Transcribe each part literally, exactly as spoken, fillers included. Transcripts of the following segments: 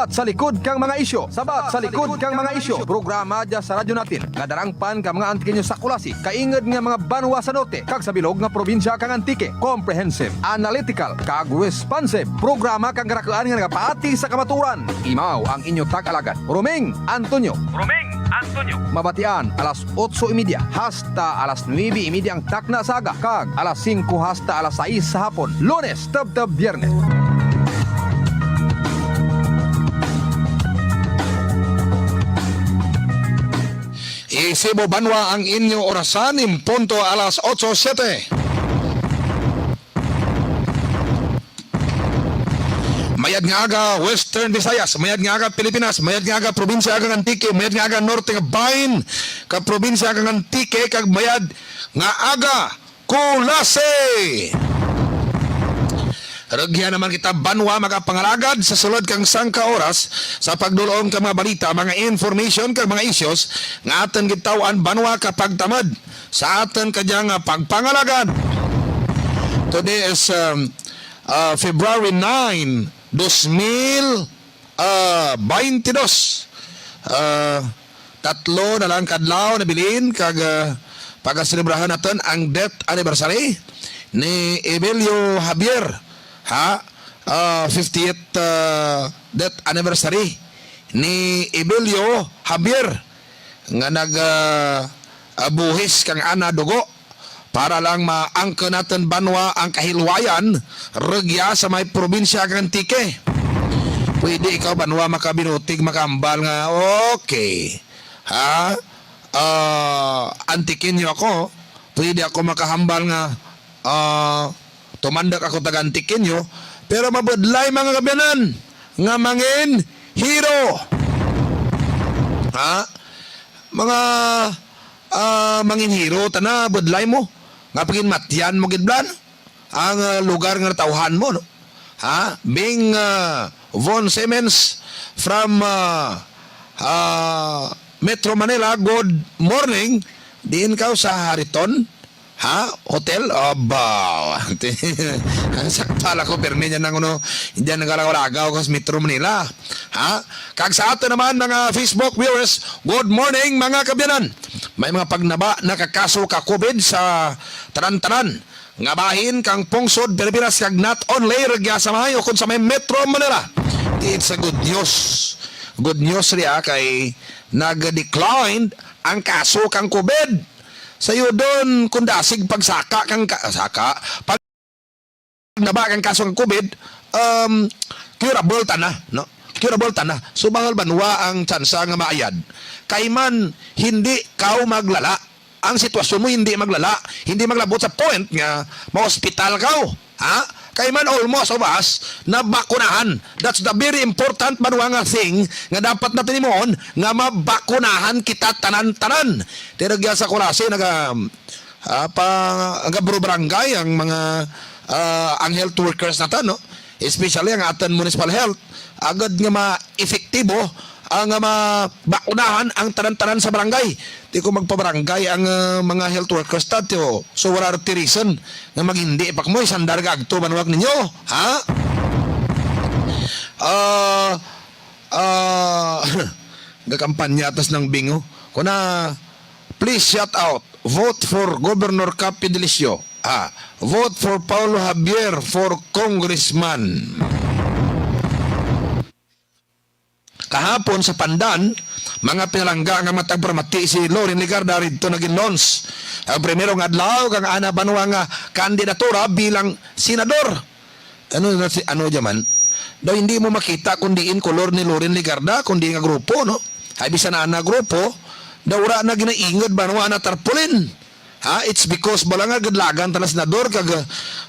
Sa likod kang mga isyu, sabat sa likod kang mga isyu. Programa dya sa Radyo Natin nga darangpan ka mga Antiqueño sa Culasi, kaingod nga mga banwa sa norte, kag sa bilog nga probinsya kang Antique. Comprehensive, analytical, kag responsive. Programa kang karakuan nga nagapaati sa kamaturan. Imaw ang inyo tag-alagad, Roming Antonio. Roming Antonio. Mabatian alas otso y media hasta alas nuebe y media ang takna sa aga, kag alas singko hasta alas sais sa hapon, Lunes tubtob Biyernes. Isibo Banwa ang inyo orasan, in punto alas otso siete. Mayad nga aga, Western Visayas. Mayad nga aga, Pilipinas. Mayad nga aga, probinsya kang Antique. Mayad nga aga, Norte nga bahin ka probinsya kang Antique. Kag mayad nga aga, Culasi. Rugya naman kita, Banwa, magapangalagad sa sulod kang sangka oras sa pagdul-ong ka mga balita, mga information, kag mga issues nga aton gitaw-an, Banwa, kapagtamad sa aton kadya nga pagpangalagad. Today is, um, uh, February nine, dos mil, uh, baintidos. Uh, tatlo na lang kadlaw nabilin kag, uh, pagaselebrahan naton ang death anniversary ni Emilio Javier, ha? Uh, fiftieth, uh, death anniversary ni Emilio Javier nga nag, ah, ah, buhis kang ana dugo para lang maangkon naton, Banwa, ang kahilwayan rugya sa may probinsya kang Antique. Pwede ikaw, Banwa, makabinutig, makahambal nga, okay, ha? Ah, Antiqueño ako, pwede ako makahambal nga, ah, tumandok ako taga Antiqueño, pero mabudlay, mga kaabyanan, nga mangin hero. Ha? Mga, ah, mangin hero, tana, budlay mo. Nga paginmatyan mo gid, blan, ang, ah, lugar nga natawhan mo, no? Ha? Bing, ah, Von Siemens from, ah, ah, Metro Manila, good morning. Diin ka sa Hariton? Ha? Hotel? Aba, ang sakta lang ko, pirmi niya nang, ano, hindi yan nagkalagaw-lagaw ko sa Metro Manila. Ha? Kag sa ato naman, mga Facebook viewers, good morning, mga kaabyanan. May mga pagnaba nakakaso ka COVID sa tanan-tanan nga bahin kang pungsod Pilipinas, kag not only rugya sa may, ukon sa may Metro Manila. It's a good news. Good news riya kay nag-decline ang kaso kang COVID. Sayodon, kung dasig pagsaka kang ka-, saka, pag naba kang kaso kang COVID, um, curable ta na, no? Curable ta na. So, bahal banwa ang tsansa nga maayad. Kay man, hindi kaw maglala. Ang sitwasyon mo hindi maglala, hindi maglabot sa point nga ma-hospital kaw. Ha? Kay man, almost of us nabakunahan. That's the very important, banwa, nga thing nga dapat natin himuon, nga mabakunahan kita tanan-tanan. Tiragya sa Culasi, naga, ah, pa, naga-bro barangay ang mga, ah, ang health workers natin, no? Especially ang aton municipal health. Agad nga ma-, epektibo ang, ah, mabakunahan ang tanan-tanan sa barangay. Di ko magpabarangay ang, ah, mga health workers ta, tiyo. So, wala ti reason nga maghindi pa kamo, sandar ka agto, banwag ninyo, ha? Ah, ah, gakampanya tas ng bingo. Kuna, please shout out, vote for Governor Capi Delicio. Ah, vote for Paulo Javier for congressman. Kahapon sa Pandan, mga pinalangga nga matag paramati si Loren Legarda didto naging launch. Ang primero nga adlaw kang ana banwa nga kandidatura bilang senador. Ano na si, ano dyan man? Daw hindi mo makita kung diin kolor ni Loren Legarda, kung diin nga grupo, no? Ay, bisan na ana grupo, daw wala na ginaingod banwa na tarpaulin. Ha? It's because bala nga gidlagan ta na senador, kag,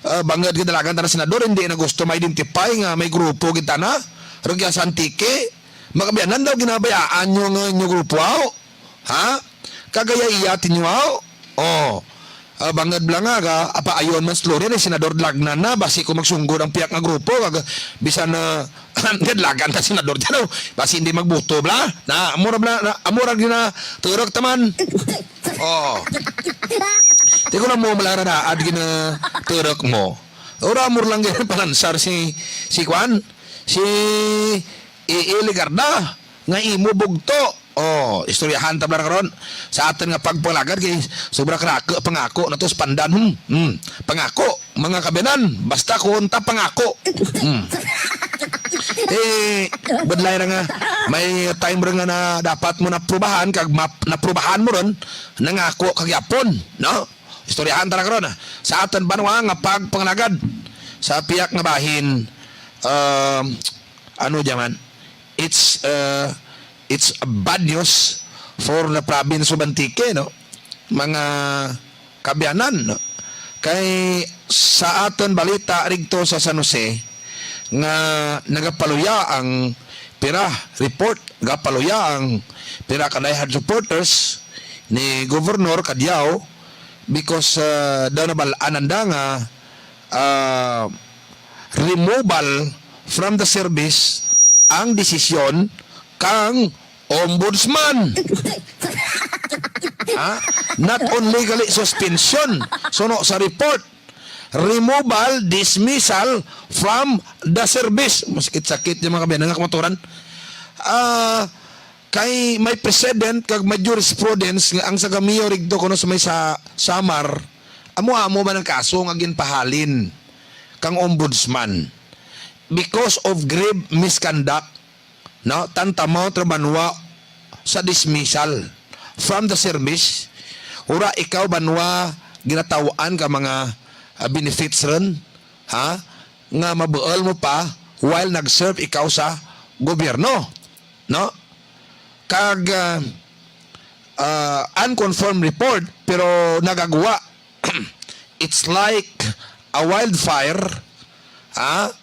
ah, bangod gidlagan ta na senador, hindi na gusto ma-identify nga may grupo gid ta na. Rugya sa Antique, makabiyanan daw ginabayaan nyo nga inyo grupo, aw? Ha? Kagaya iya tinyo, aw? Oh. Ah, bangod bala nga, ga, apa ayon man si Loren, eh, senador dalagnan na, basi ko magsunggod ang piyak nga grupo, kag bisan na, gidlagan ta senador dyan, oh. Basi hindi magbuto, bala. Na, amura bala, na, amura gina, turok taman. Oh. Di ko lang mo malaraad gina turok mo. Ora mo lang gina palansar si, si Kwan? Si, Ii Legarda nga imo bugto. Oh, istoryahan ta bala karon sa aton nga pagpangalagad kay sobra ka ra ka pangako na to sa pandan. Hmm. Hmm. Pangako, mga kabiyanan, basta kuon ta pangako. Hmm. Eh, budlay ra nga may time ra nga na dapat mo naprubahan kag map-, naprubahan mo ron, nangako ka gyapon, no? Istoryahan ta na karon, ah, sa aton banwa nga pagpangalagad sa piyak nga bahin. Um, ano diyan man? It's, uh, it's a bad news for the province of Antique, no? Mga kabiyanan, no? Kay sa aton balita rigto sa San Jose nga nagapaluya ang pira report, nagapaluya ang pira ka diehard supporters ni Governor Cadiao because, uh, daw nabal-an nanda nga, uh, removal from the service ang desisyon kang ombudsman. Ha? Not only gali suspension, suno sa report, removal, dismissal from the service. Masakit-sakit yung mga kabiyanan nga kamaturan. Ah, kay may precedent kag may jurisprudence nga ang sa Gamio rigto kuno sa may sa Samar, amo-amo man ang kaso nga ginpahalin kang ombudsman because of grave misconduct, no? Tantamount ra banwa sa dismissal from the service. Ura ikaw banwa ginataw-an ka mga, ah, benefits ron, ha? Nga mabuol mo pa while nag-serve ikaw sa gobyerno, no? Kag, ah, ah, unconfirmed report pero nagagwa. It's like a wildfire, ha?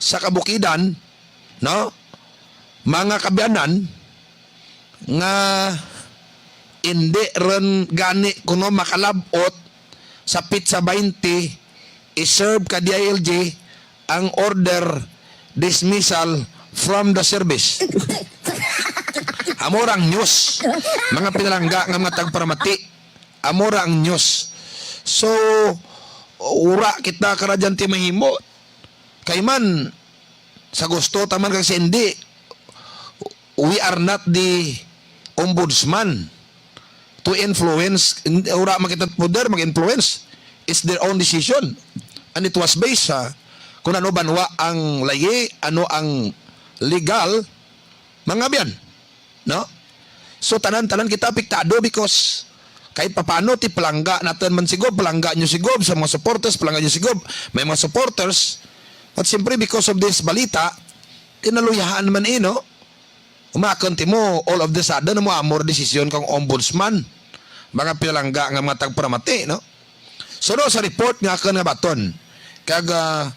Sa kabukidan, no? Mga kabiyanan nga indi rin gani kuno makalab-ot sa pitsa twenty, i-serve ka D I L G ang order dismissal from the service. Amo ra ang news, mga pinalangga nga mga tagparamati. Amo ra ang news. So, ura kita karadyan ti mahimo. Kay man, sa gusto ta man kag sa hindi, we are not the ombudsman to influence. Ura man kita poder mag-influence. It's their own decision. And it was based sa kung ano banwa ang layi, ano ang legal, mga biyan. No? So, tanan-tanan kita apektado because kahit papano ti palangga naton man si Gob, palangga nyo si Gob, sa mga supporters, palangga nyo si Gob, may mga supporters. At siyempre, because of this balita, tinaluyahan man eh, no? Umakon ti mo, all of the sudden, mo amor desisyon kang ombudsman. Mga pinalangga nga mga tagparamati, no? Suno sa report nga akon nga baton, kag, ah,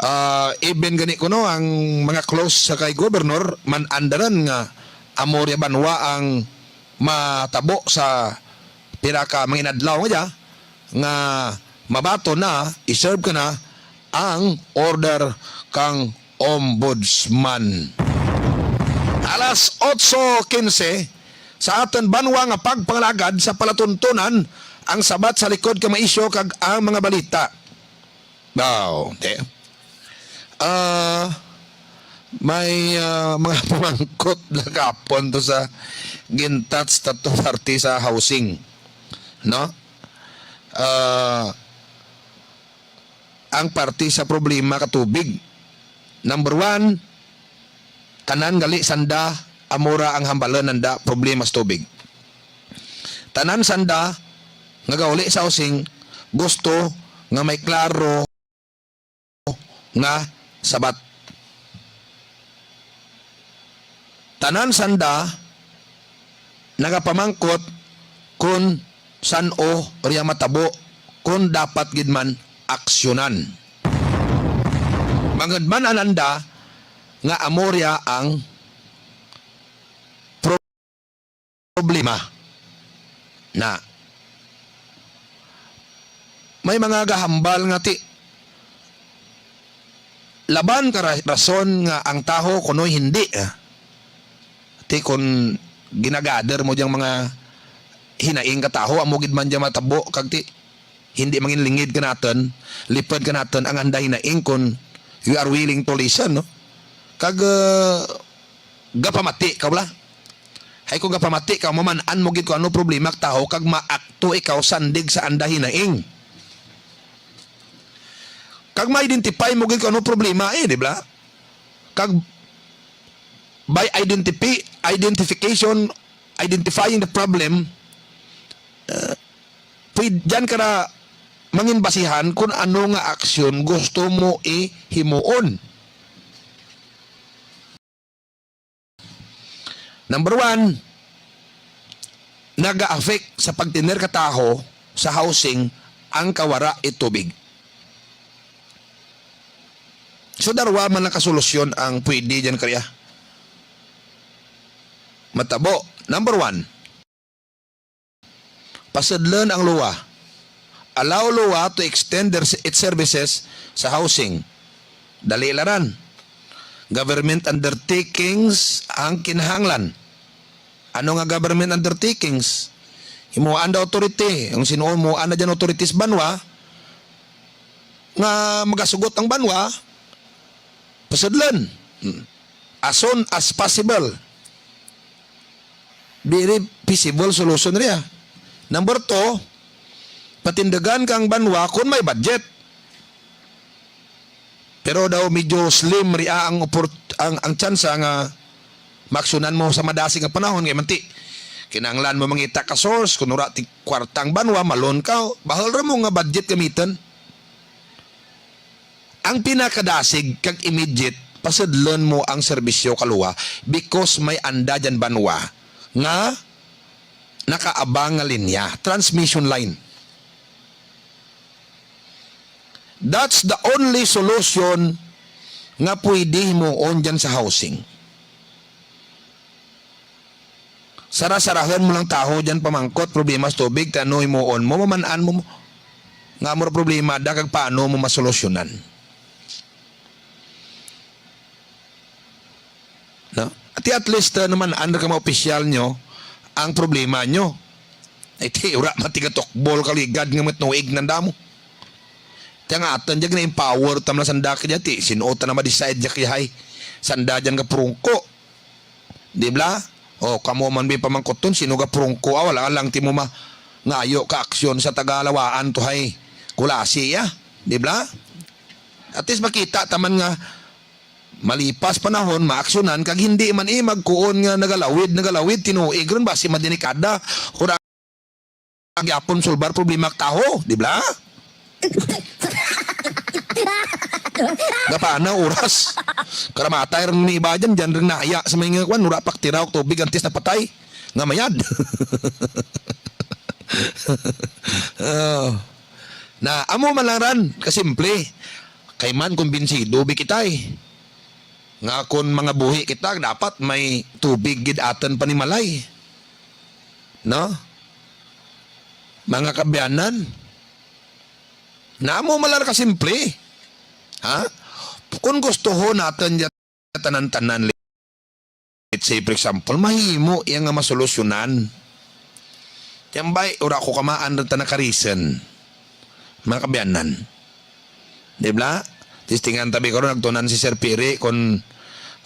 ah, even gani kuno ang mga close sa kay Governor man-andaran nga amo ria banwa ang matabo sa pira ka mga inadlaw nga dya, nga mabaton na, i-serve ka na ang order kang Ombudsman. Alas otso quince, sa aton banwa nga pagpangalagad sa palatuntunan ang sabat sa likod ka mga isyu kag ang mga balita. Daw, te. Ah, may, ah, mga pamangkot na kapon to sa gin-touch ta to parte sa housing, no? Ah, ang parte sa problema ka tubig. Number one, tanan gali sanda, amo ra ang hambalon nanda, problema sa tubig. Tanan sanda nga gauli sa housing gusto nga may klaro nga sabat. Tanan sanda nagapamangkot kun san-o riya matabo, kun dapat gid man aksyonan. Bangod man ananda nga amo riya ang problema na may mga gahambal nga ti laban ka ra-, rason nga ang taho kunoy hindi, ah. Ti kun ginagather mo diyang mga hinaing ka taho, amo gid man diyang matabo, kag ti hindi manginlingid ka naton, lipod ka naton ang anda hinaing kun you are willing to listen, no? Kag, uh, gapamati ka, bala. Hay, kung gapamati ka, maman-an mo gid kung ano problema ka taho, kag maakto ikaw sandig sa anda hinaing. Kag ma-identify mo gid kung ano problema, eh, di ba? Kag by identifi-, identification, identifying the problem, uh, pwed-, dyan ka na mangin basihan kung ano nga aksyon gusto mo ihimuon. Number one, naga-affect sa pagtener ka taho sa housing ang kawara it tubig. So, darwa man lang ka solusyon ang pwede dyan kaya. Matabo, number one, pasudlon ang luwa. Allow luwa to extend their, its services sa housing. Dali laran. Government undertakings ang kinahanglan. Ano nga government undertakings? Himuan da authority. Ang sinuon mo, ana dyan authorities banwa, nga magasugot ang banwa, pasudlon. Hmm. As soon as possible. Very feasible solution riya. Number two, patindugan kang banwa kung may budget. Pero daw medyo slim riya ang oport-, ang, ang tsansa nga maaksyonan mo sa madasig nga panahon, kay manti, kinahanglan mo mangita ka source, kung wala ti kwartang banwa, malon ka, bahal ra mo nga budget gamiton. Ang pinakadasig kag immediate, pasudlon mo ang serbisyo kaluwa because may anda dyan banwa nga nakaabang nga linya, transmission line. That's the only solution nga pwede himuon dyan sa housing. Sara-sarahon mo lang taho dyan pamangkot, problema sa tubig, ti ano himuon mo, maman-an mo, nga mo ra problema da kag paano mo masolusyonan. No? At, at least, uh, naman, ano ka mga opisyal nyo, ang problema nyo. Ay, ti, ura, matigatukbol kaligad nga matnuig ng damo. Ti, nga aton, di, na-empower, tam na sanda ka dyan, ti, sinuot na ma-decide, di, kaya, hay, sanda dyan ka prungko. Di bla? O, kamo man bi pamangkuton, sino ga prungko, ah, wala lang ti mo ma-, ngayo ka aksyon sa tagalawaan to, hay. Kulasi, ah. Di bla? At least makita taman nga malipas panahon, maaksyonan, kag hindi man, eh, magkuon nga nagalawid, nagalawid, tinuig ron, basi madelikada. Ura gyapon sulbar problema taho, di bla? Gapana oras. Karamatay rin ni iba dyan, dyan rin naya sa mga kuwan, wala paktiraw, tubig, antes na patay. Nga mayad. Oh. Na, amo man lang ran, kasimple. Kay man kumbinsido bi kitay. Nga kun mga buhi kita, dapat may tubig gid aton panimalay. No? Mga kabyanan, namo malar ka simple. Ha? Kung gustuhon naton ya tanan-tanan, let's say, for example, mahimo iya nga masolusyonan. Tambay, ura ko kamaan ra ta naka-reason. Mga kabyanan. Di ba? Testingan tabi karon nagtunan si Sir Piri kung,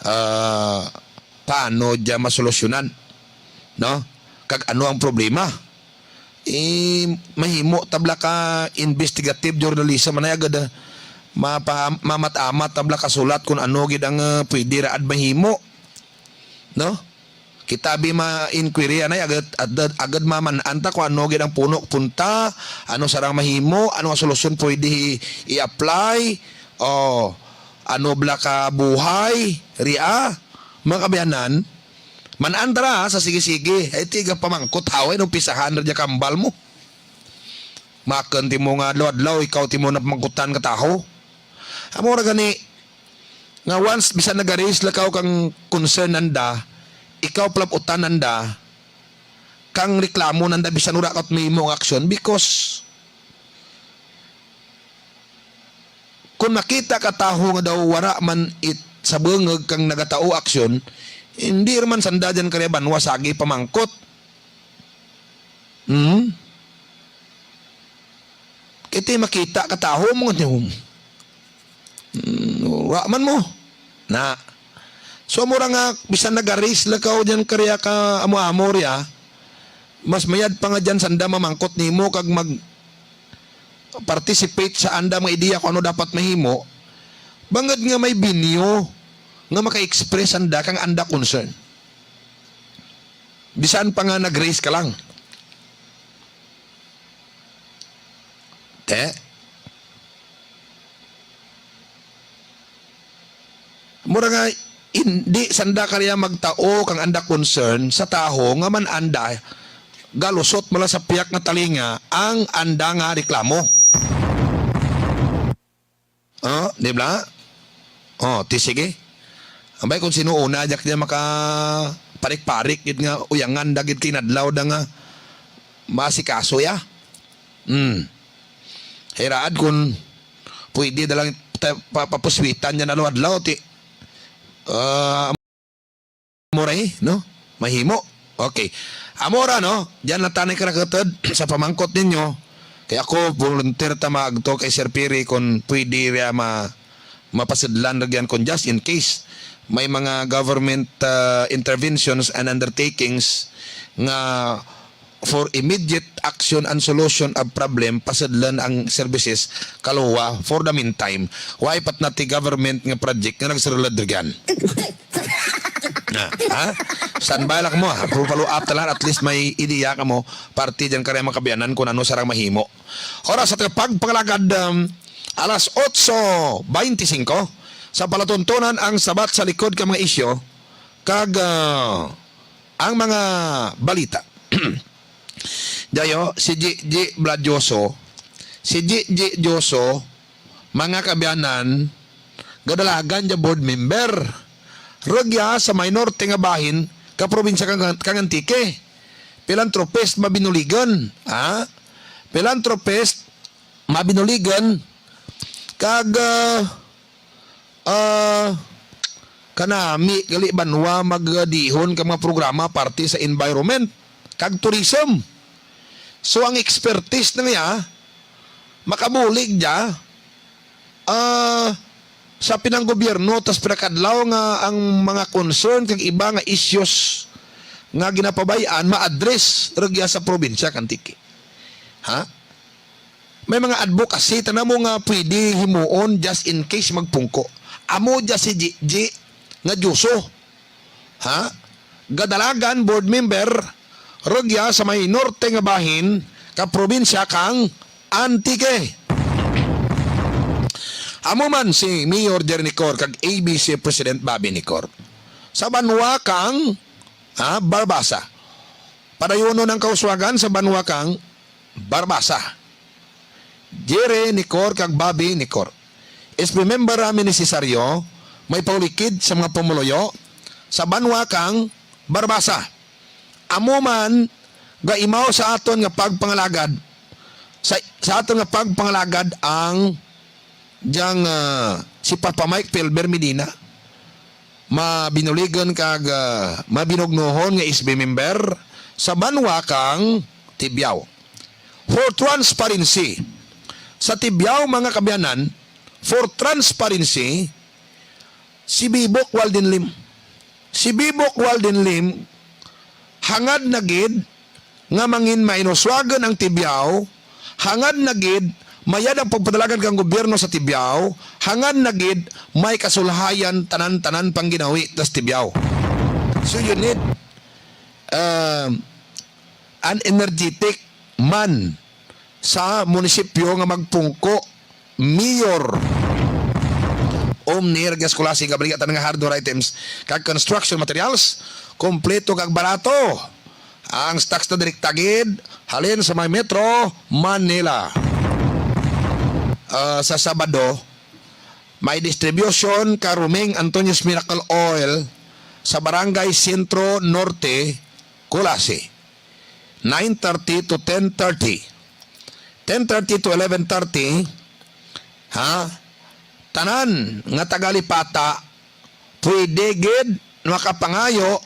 ah, paano dya masolusyonan, no? Kag ano ang problema? Eh, mahimo tabla ka investigative journalism, anay agad, ah, mapa-, mamat-amat tabla ka sulat kung ano gid ang, ah, pwede raad mahimo, no? Kita bi ma-inquiry, anay agad, agad, agad maman-an ta kung ano gid ang puno punta, ano sarang mahimo, ano ang solusyon pwede i-, i-apply, o ano bala ka buhay, ria, mga kabyanan, man-an ta ra sa sige-sige, ay tiga pamangkot, haway, nung pisahan ra dya kambal mo. Makon ti mo nga adlaw-adlaw, ikaw ti mo napamangkutan ka taho. Amo ra gani, nga once bisan naga-raise lakaw kang concern nanda, ikaw palabutan nanda, kang reklamo nanda bisan wala ka mahimo nga aksyon because kung makita ka taho nga daw wala man it sa bungog kang nagatao aksyon, hindi ra man sanda dyan kaya banwa sagi pamangkot. Hmm? Kay ti makita ka taho mo nga, hmm, wa man mo. Na, So, mura nga, bisan nag-raise lang ka o dyan kariya ka amo-amo riya, mas mayad pa nga dyan sanda mamangkot nimo kag mag-, participate sa anda mga ideya kung ano dapat mahimo, bangod nga may venue nga maka-express anda kang anda concern. Bisan pa nga nag-raise ka lang. Te? Mura nga, hindi sanda kariya magtao kang anda concern sa taho nga man anda galusot mo lang sa piyak nga talinga ang anda nga reklamo. Oh, di ba? Oh, ti sige. Ambay kung sino una, diyak niya maka parik-parik gid nga uyangan da gid kinadlaw da nga maasikaso ya. Hmm. Hiraad kung pwede da lang ta-, pa-, papuswitan niya na adlaw ti, ah, amo ra, eh, no? Mahimo. Okay. Amo ra, no? Diyan na tanay ka nakatud sa pamangkot ninyo. Kay ako, volunteer ta maagto kay Sir Piri kung pwede ra ma-, mapasudlan ra gyan kung just in case may mga government, ah, interventions and undertakings nga for immediate action and solution of problem, pasudlan ang services kaluwa for the meantime. Why pat na ti government nga project nga nagsulod ra gyan? Na, ha? Standby lang mo, ha? Kung follow up talan, at least may ideya ka mo, parte dyan ka rin makabianan kung ano sarang mahimo. Oras sa pagpangalagad, um, alas otso beintisinko, sa palatuntunan ang sabat sa likod ka mga isyo, kag, ah, ang mga balita. Dayo, si Gigi Bladioso, si Gigi Dioso, mga kaabyanan, gadalagan dya board member. Rugya sa may norte nga bahin ka probinsya kang, kang Antique. Philanthropist mabinuligan, ha? Philanthropist mabinuligan kag, ah, ah, kanami gali banwa magdihon ka mga programa parte sa environment kag tourism. So, ang expertise na niya, makabulig niya, ah, sa pinanggobyerno, tas pinakadlaw nga ang mga concern kag iba nga issues nga ginapabay-an ma-address rugya sa probinsya kang Antique. Ha? May mga advocacy, tana mo nga pwede himuon just in case magpungko. Amo dya si Gigi nga Dioso. Ha? Gadalagan board member, rugya sa may norte nga bahin ka probinsya kang Antique. Amo man si Mayor Jerry Necor kag A B C President Bobby Necor sa banwa kang, ha, Barbaza. Padayunon ang kauswagan sa banwa kang Barbaza. Jerry Necor kag Bobby Necor. S B member Rami Necesario, may paulikid sa mga pumuluyo sa banwa kang Barbaza. Amo man, gaimaw sa aton nga pagpangalagad, sa, sa aton nga pagpangalagad ang diyang, ah, si Papa Mike Felber Medina, mabinuligon kag, ah, mabinugnohon nga S B member sa banwa kang Tibiao. For transparency, sa Tibiao, mga kaabyanan, for transparency, si Bibok Walden Lim. Si Bibok Walden Lim, hangad na gid nga mangin mainuswagon ang Tibiao, hangad na gid mayad ang pagpadalagan kang gobyerno sa Tibiao, hangad na gid may kasulhayan tanan-tanan pang ginawi tas Tibiao. So you need, um, an energetic man sa munisipyo nga magpungko, mayor. Omni, rugya sa Culasi, kabaligya tanan nga hardware items kag construction materials, kompleto kag barato. Ang stocks na direkta gid halin sa may Metro Manila. Ah, sa Sabado, may distribution ka Roming Antonio's Miracle Oil sa Barangay Centro Norte, Culasi. Nine thirty to ten thirty. Ten thirty to eleven thirty, ha? Tanan nga tagalipata, pwede gid makapangayo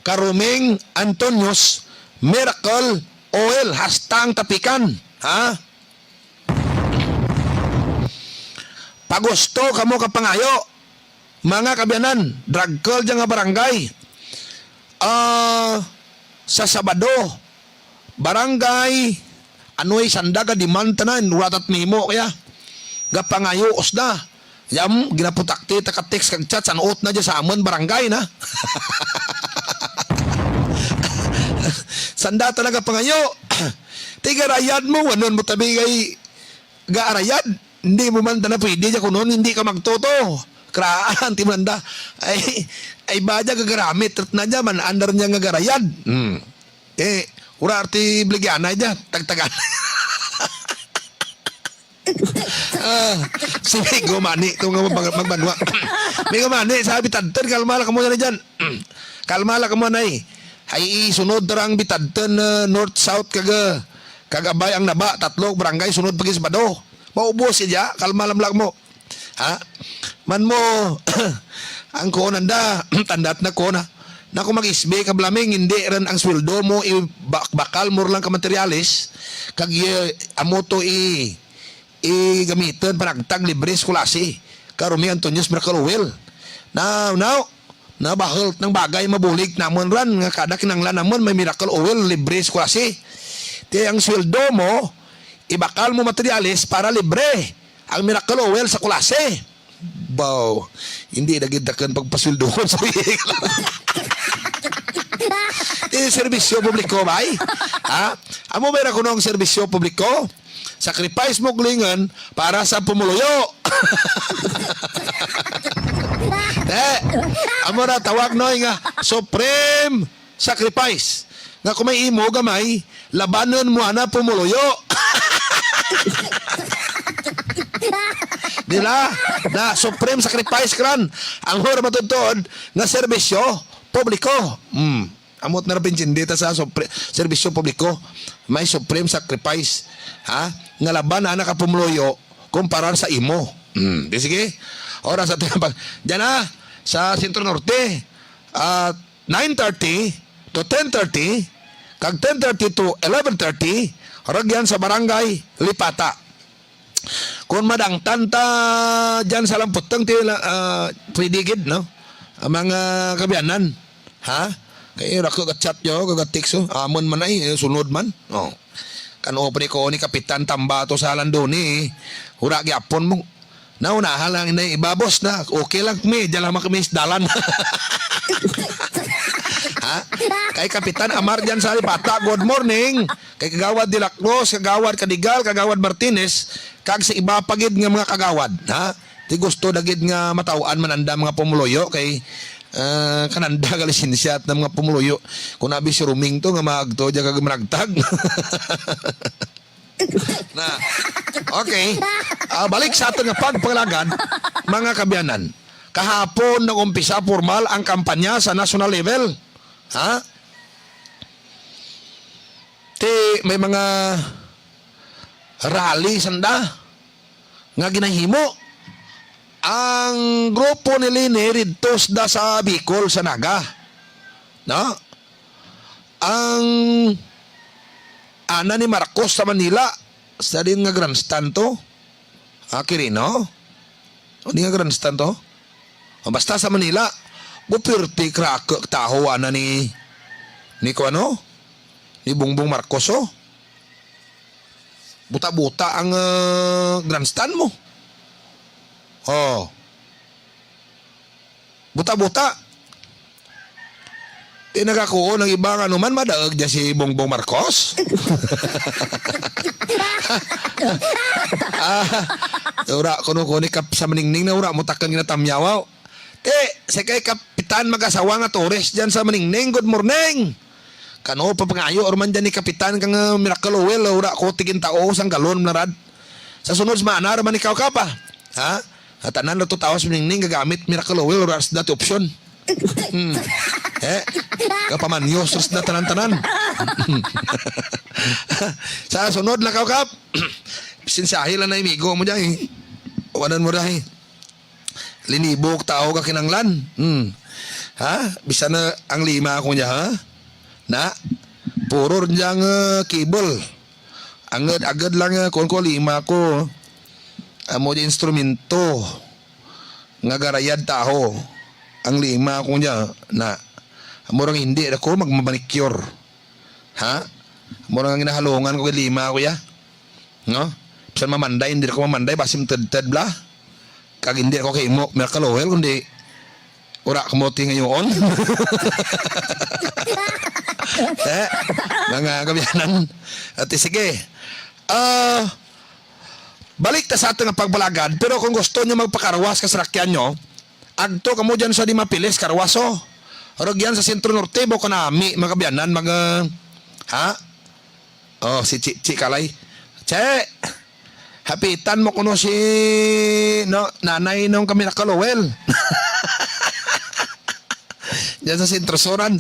ka Roming Antonio's Miracle Oil hasta ang tapikan, ha? Pagusto kamo kapangayo, Mga kaabyanan, drag call dyan nga barangay. Ah, sa Sabado, barangay, ano ay sanda ka demand tanan, wala tat nimo kaya. Gapangayo, usda. Yam, ginaputakti, taka text kag chat, sanuot na dyan sa amon, barangay na. Sanda talaga pangayo. Tigarayad mo, wanon mo tabi kay gaarayad. Hindi mo man tana pwede dyan kunon, hindi ka magtuto. Kraan, timanda. Ay, ay ba dyan gagaramit, rat na dyan, man andar niya nga garayad. Hmm. Eh, ura arti bligyan na dyan, tagtagan. Ah, si Migo Mani, ito nga mag-, magbanwa. Migo Mani, sabi tadton, kalma lang mo na dyan. Kalma lang mo na eh. Ay isunod ra ang bitadton, ah, north, south, kag, ah, kag abay ang naba, tatlo, barangay, sunod pag isbado. Maubos siya, kalma lang lang mo. Ha? Man mo, ang kuonan da, tandat na ko na. Na kung mag-isbi ka blaming, hindi rin ang sweldo mo, ibakbakal mo lang ka materyales, kag, eh, amo to i, i gamiton, panagtag libre sa kulasi. Karumi Antonio's Miracle Oil. Now, now, na bahal ng bagay, mabulig namon ran, nga kada kinanglan namon may Miracle Oil, libre sa kulasi. Ti ang sweldo mo, ibakal mo materyales para libre ang Miracle Oil sa kulasi. Baw, hindi na gid dakan pagpasweldohon sa bihik. Ti serbisyo publiko, bay? Ha? Amo ba ra kuno ang serbisyo publiko? Sacrifice mo, Klingon, para sa pumuluyo. Eh, amo na tawag, Noy, nga supreme sacrifice. Nga kung may imo gamay, labanon mo ana pumuluyo. Di ba? Na supreme sacrifice kran. Ang hura matudtod nga serbisyo publiko. Hmm. Amot na ra pinchindita sa supre-, serbisyo publiko. May supreme sacrifice. Ha? Nga laban na naka pumuluyo kumparar sa imo. Hmm. Di sige? Oras sa tinapag. Diyan na, sa Centro Norte. Ah, nine thirty to ten thirty, kag ten thirty to eleven thirty, ragyan sa Barangay Lipata. Kung madangtan ta dyan sa Lamputang, ti la-, ah, pwede gid, no? Ang mga kabiyanan, ha? Kay ra ko ga-chat yo, ga-text, oh. Amon man ay, eh, sunod man. Oh. Kan-o pa ni ko ni Kapitan Tamba to sa Landoni, eh. Hura gyapon mo. Naunahan lang na ibabos na. Okay lang mi, dyan lang kami sa dalan. Ha? Kay Kapitan Amar dyan sa Lipata, good morning. Kay Kagawad De La Cruz, Kagawad Cadigal, Kagawad Martinez, kag sa iba pa gid nga mga kagawad, ha? Ti gusto na gid nga mataw-an man anda mga pumuluyo kay, ah, kananda ka lisensya at na mga pumuluyo. Kung nabi si Ruming to nga maagto dyan kag managtag. Na. Okay. Ah, balik sa aton nga pagpangalagad, mga kabiyanan. Kahapon nag-umpisa formal ang kampanya sa national level. Ha? Ti may mga rally sanda nga ginahimo ang grupo ni Leni didto sda sa Bicol, sa Naga. No? Ang ana ni Marcos sa Manila, sa din nga grandstand to. Ah, kini, no? O, di nga grandstand to? O, basta sa Manila, gupirti crack taho ana ni, ni kuano? Ni Bongbong Marcos, oh. Buta-buta ang, ah, grandstand mo. Oh. Buta-buta. Di nagakuon ang iba nga, ano man, madaog dyan si Bongbong Marcos. Ah, ura, kuno-kuno ni kap sa maningning na ura mo takang ginatamyawaw. Ti, si kay Kapitan mag-asawa nga Torres dyan sa maningning. Good morning. Kano pa pangayo, or man dyan ni Kapitan kang, ah, Miracle Oil, ura ko tigin tao sang galon na rad. Sa sunod, maana ra man ikaw ka pa. Ha? At tanan na to tawas maningning gagamit Miracle Oil, ura sa dati option. Hmm. Eh? Kapamanyos, ras na tanan-tanan. Sa sunod, lakaw kap. Sinsahi lang na imigo mo dyan, eh. Wanan mo dyan, eh. Linibok tao ka kinanglan. Hmm. Ha? Bisan na ang lima ako niya, ha? Na? Puro rin dyan, uh, cable. Agad-agad lang, uh, kung ko lima ko. Amo di instrumento. nga garayad taho ang lima ko niya na murang hindi ako magmamanicure. Ha? Murang ginahalungan ko lima ko ya. No? Bisan mamanday, hindi ko mamanday, basim ted-ted bla. Kag hindi ako kay mo, Miracle Oil, kundi ura ko mo tingayoon. Eh, mga kabiyanan. At sige. Ah, balik ta sa ato nga pagbalagad, pero kung gusto nyo magpakarwas ka sarakyan nyo, agto kamo dyan sa Dimapiles, Karwaso. Rugyan sa Sentro Norte, bo kanami, mga kabiyanan, mag, ah, ha? Oh, si Chi, Chi Kalay. Che, hapitan mo kuno si, no, nanay nung kami nakalowel. Diyan sa Sentro Suran.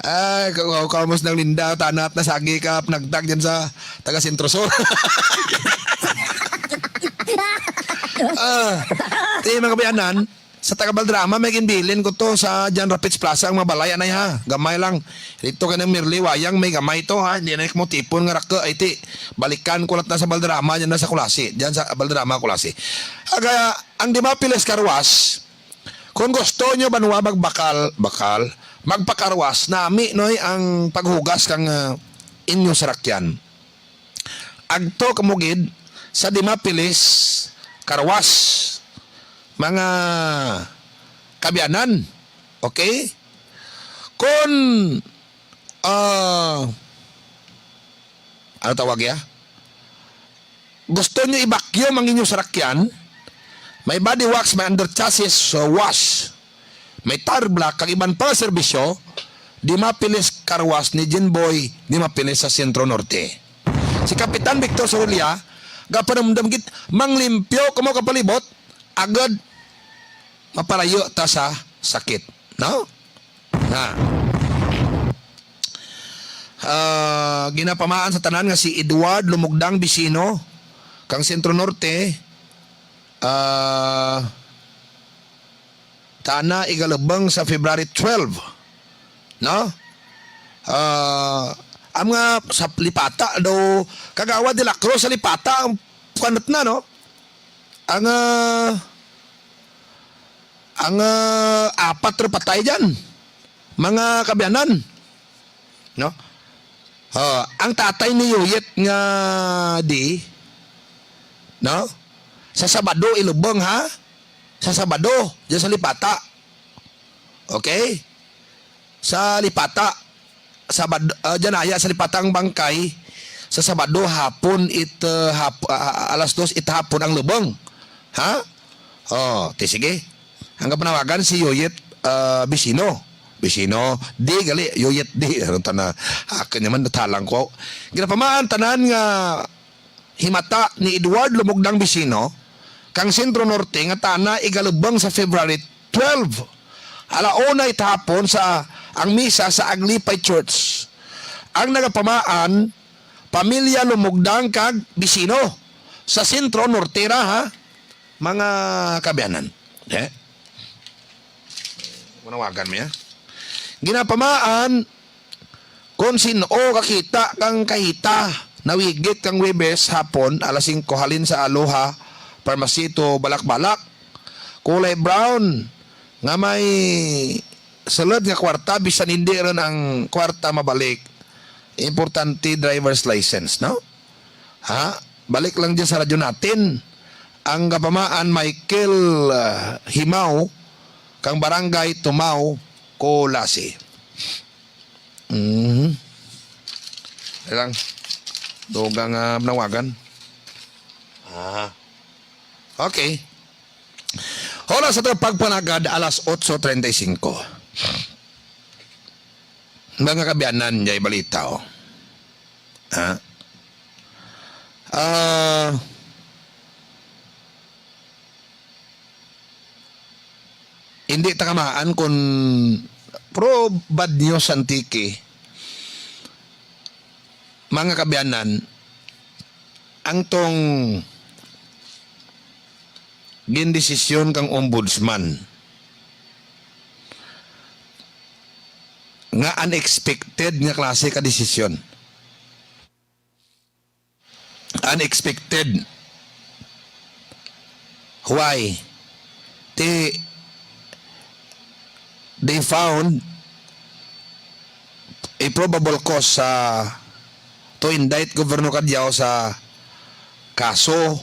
Ay, ka-, ka-, kamus ng linda, tanat na sagi ka, nagtag diyan sa taga Sentro Sur. Ah, di, mga kabiyanan, sa taga Baldrama, may ginbilin ko to sa John Rapids Plaza, ang mga balay, anay, ha. Gamay lang. Dito ka ng Mirli, Wayang, may gamay to, ha. Hindi na mo tipon nga raka, ay, ti. Balikan ko lang na sa Baldrama, dyan na sa Kulasi. Dyan sa Baldrama, Kulasi. Aga, ang Dimapiles Karwas, kung gusto nyo, banwa, magbakal, bakal, magpakarwas, nami, noy, ang paghugas kang, ah, inyo sarakyan. Agto kamo gid sa Dimapilis Karwas, mga kabiyanan. Okay? Kon, ah, ano tawag ya? Gusto nyo i-vacuum ang inyong sarakyan? May body wax, may under chassis, uh, wash. May tire black kag iban pa nga serbisyo, Dimapilis Car Wash ni Jinboy Dimapilis sa Sentro Norte. Si Kapitan Victor Sorilla, gapanumdum gid, manglimpyo kamo kapalibot, agod mapalayo ta sa sakit, no? Na. Ah, ginapamaan sa tanan nga si Edward Lumugdang Bisino kang Sentro Norte, ah, tana igalubong sa February twelve, no? Ah, ang mga sa Lipata daw, Kagawad de la Cruz, sa Lipata ang kanat na, no? Ang, ah, ang, ah, apat ra patay dyan, mga kabiyanan, no? Ah, ang tatay ni Yuyit nga di, no? Sa Sabado, ilubong, ha? Sa Sabado, dyan sa Lipata. Okay? Sa Lipata, Sabad-, ah, dyan aya sa Lipata ang bangkay, sa Sabado hapon it, ah, hap-, ah, ah, alas dos it hapon ang lubong. Ha? Oh, ti sige. Ang kapanawagan si Yoyet, ah, Bisino. Bisino, di gali, Yoyet di. Ano ta na, akin naman natalang ko. Ginapamaan tanan nga himata ni Edward Lumugdang Bisino, kang Sentro Norte, nga tana igalubong sa February twelve, ala una it hapon sa ang misa sa Aglipay Church. Ang nagapamaan, pamilya Lumugdang kag Bisino sa Sentro Norte ra, ha, mga kabiyanan. Eh? Manawagan mo, ya? Ginapamaan, kon sin-o kakita kang kahita, nawigit kang Huwebes hapon, alas singko, halin sa Aloha Pharmacy to Balakbalak. Kulay brown, nga may sulod nga kwarta, bisan hindi ron ang kwarta mabalik. Importante, driver's license, no? Ha? Balik lang dyan sa radyo natin. Ang kapamaan, Michael, ah, Himaw, kang Barangay Tumaw, Culasi. Mhm. Lang. Dugang, ah, nawagan. Ah. Okay. Oras sa pagpanagad, alas otso treinta y cinco. Mga kabiyanan, yay balita, oh. Ha? Ah, hindi ta kamaan kung pro bad news Antique, mga kabiyanan, ang tong gindesisyon kang ombudsman nga unexpected nga klase ka desisyon. Unexpected. Why? Ti, they found a probable cause sa, to indict Governor Cadiao sa kaso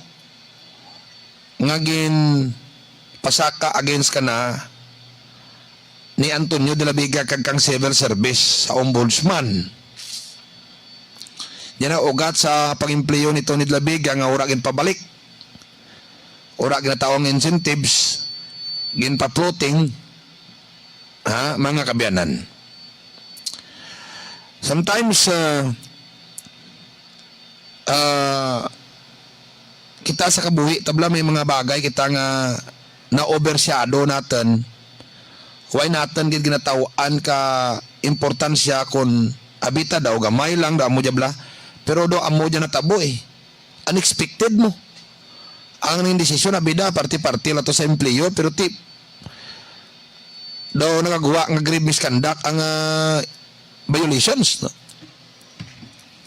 nga ginpasaka against kana ni Antonio de la Vega kag kang civil service sa ombudsman. Yan ang ugat sa pag-empleyo ni Tony de la Vega nga wala ginpabalik. Wala ginataw ang incentives, ginpa-floating, ha, mga kaabyanan. Sometimes, uh, uh, kita sa kabuhi, tabla may mga bagay kita nga na-overshadow naton. Wala naton gid ginataw-an ka importansya kon abi ta daw gamay lang daw amo dya bala. Pero daw amo dya natabo eh. Unexpected mo. Ang ning desisyon, abi da, parte-parte lang to sa empleyo, pero ti, daw nagagawa nga grave misconduct ang, ah, violations, no?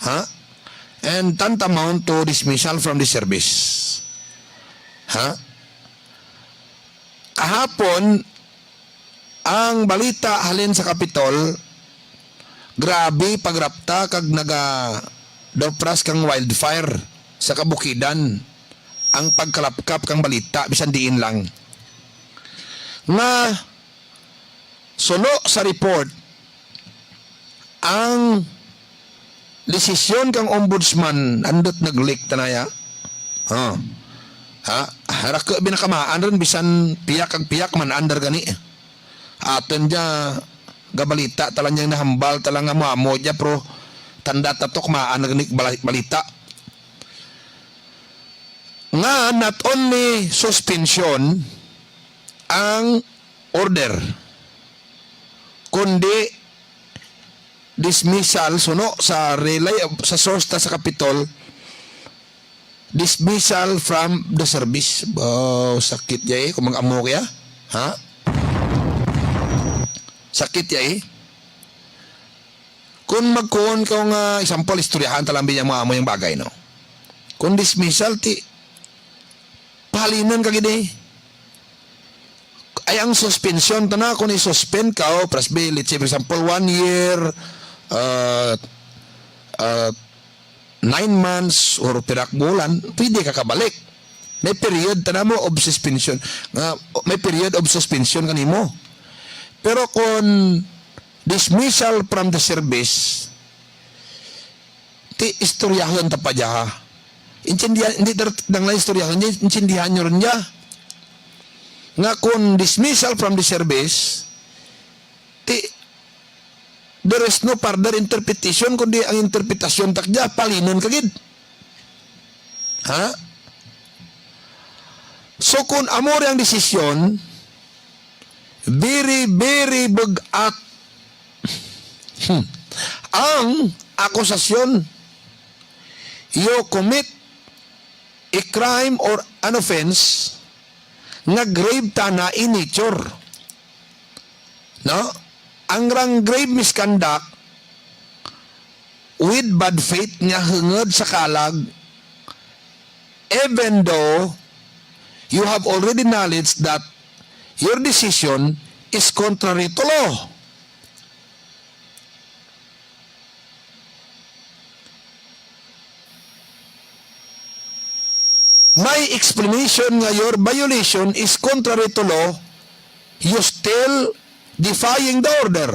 Ha? And tantamount to dismissal from the service. Ha? Kahapon, ang balita halin sa Kapitol, grabe pagrapta kag nagadopras kang wildfire sa kabukidan ang pagkalapkap kang balita, bisan diin lang. Nga, suno sa report, ang desisyon kang ombudsman andut nag-leak tanaya. Oh. Ha? Haraka binakamaan ron, bisan piyak kag piyak man under gani. Aton dya, gabalita talang yang nahambal talang nga mo-amo dya, pero tanda tatok maan gani bala-, balita. Nga not only suspension ang order, kundi dismissal, suno sa relay, sa source ta sa Kapitol, dismissal from the service. Wow, sakit ya eh, kung mag-amo kaya. Ha? Sakit ya eh. Kung magkuon ka nga, example, istoryahan ta lang biya mo amo yung bagay, no? Kung dismissal, ti, pahalinan ka gid eh. Ay, ang suspension, tana, kung i-suspend ka, oh, prasbe, let's say, for example, one year, uh, uh, nine months, or pirak bulan, pwede ka kabalik. May period, tana mo, of suspension. Nga, may period of suspension kanimo. Pero kung dismissal from the service, ti istoryahon ta pa dya, ha? Intindihan, hindi dar-, nang lang istoryahon, intindihan nyo rin dya. Nga kung dismissal from the service, ti, there is no further interpretation, kundi ang interpretasyon tak dya, palinon ka gid. Ha? So, kung amo rin ang desisyon, very, very bug-at ang akusasyon. You commit a crime or an offense nga grave tana in nature. No? Ang rang grave misconduct with bad faith nga hungod sa kalag, even though you have already knowledge that your decision is contrary to law. May explanation nga your violation is contrary to law, you still defying the order.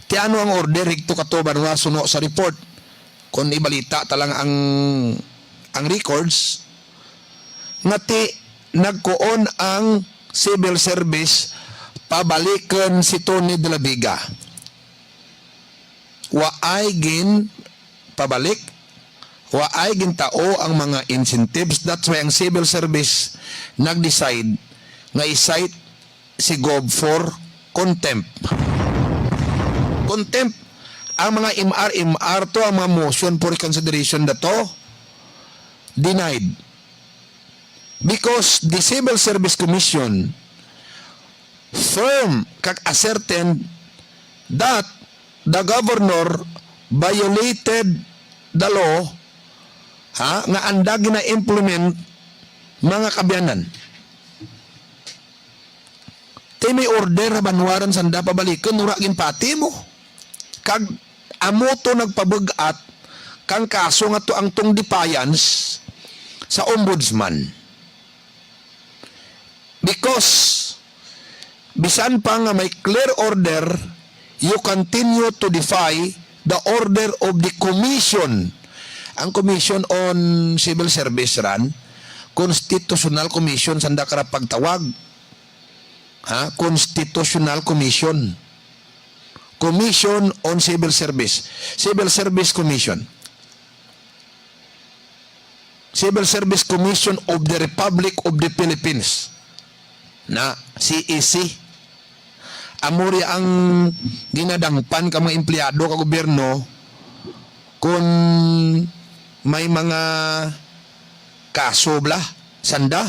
Ti ano ang order, higto katuban nga suno sa report? Kung ibalita ta lang ang, ang records, nga ti nagkuon ang civil service, pabalikon si Tony de la Vega. Waay gin pabalik, waay gintao ang mga incentives. That's why ang civil service nag-decide nga i-cite si Gov for contempt. Contempt ang mga M R, M R to, ang mga motion for reconsideration na to, denied. Because the Civil Service Commission firm kag ascertain that the governor violated the law, ha, nga anda gina-implement, mga kaabyanan. Tay may order ha banwaran sanda pabalikon, wala ginpati mo. Kag amo to nagpabug-at kang kaso nga to ang tong defiance sa ombudsman. Because bisan pa nga may clear order, you continue to defy the order of the commission. Ang Commission on Civil Service ran, Constitutional Commission sanda kara pagtawag. Ha? Constitutional Commission. Commission on Civil Service. Civil Service Commission. Civil Service Commission of the Republic of the Philippines. Na, C E C. Amo ri ang ginadangpan ka mga empleyado ka gobyerno kung may mga kaso bala sanda.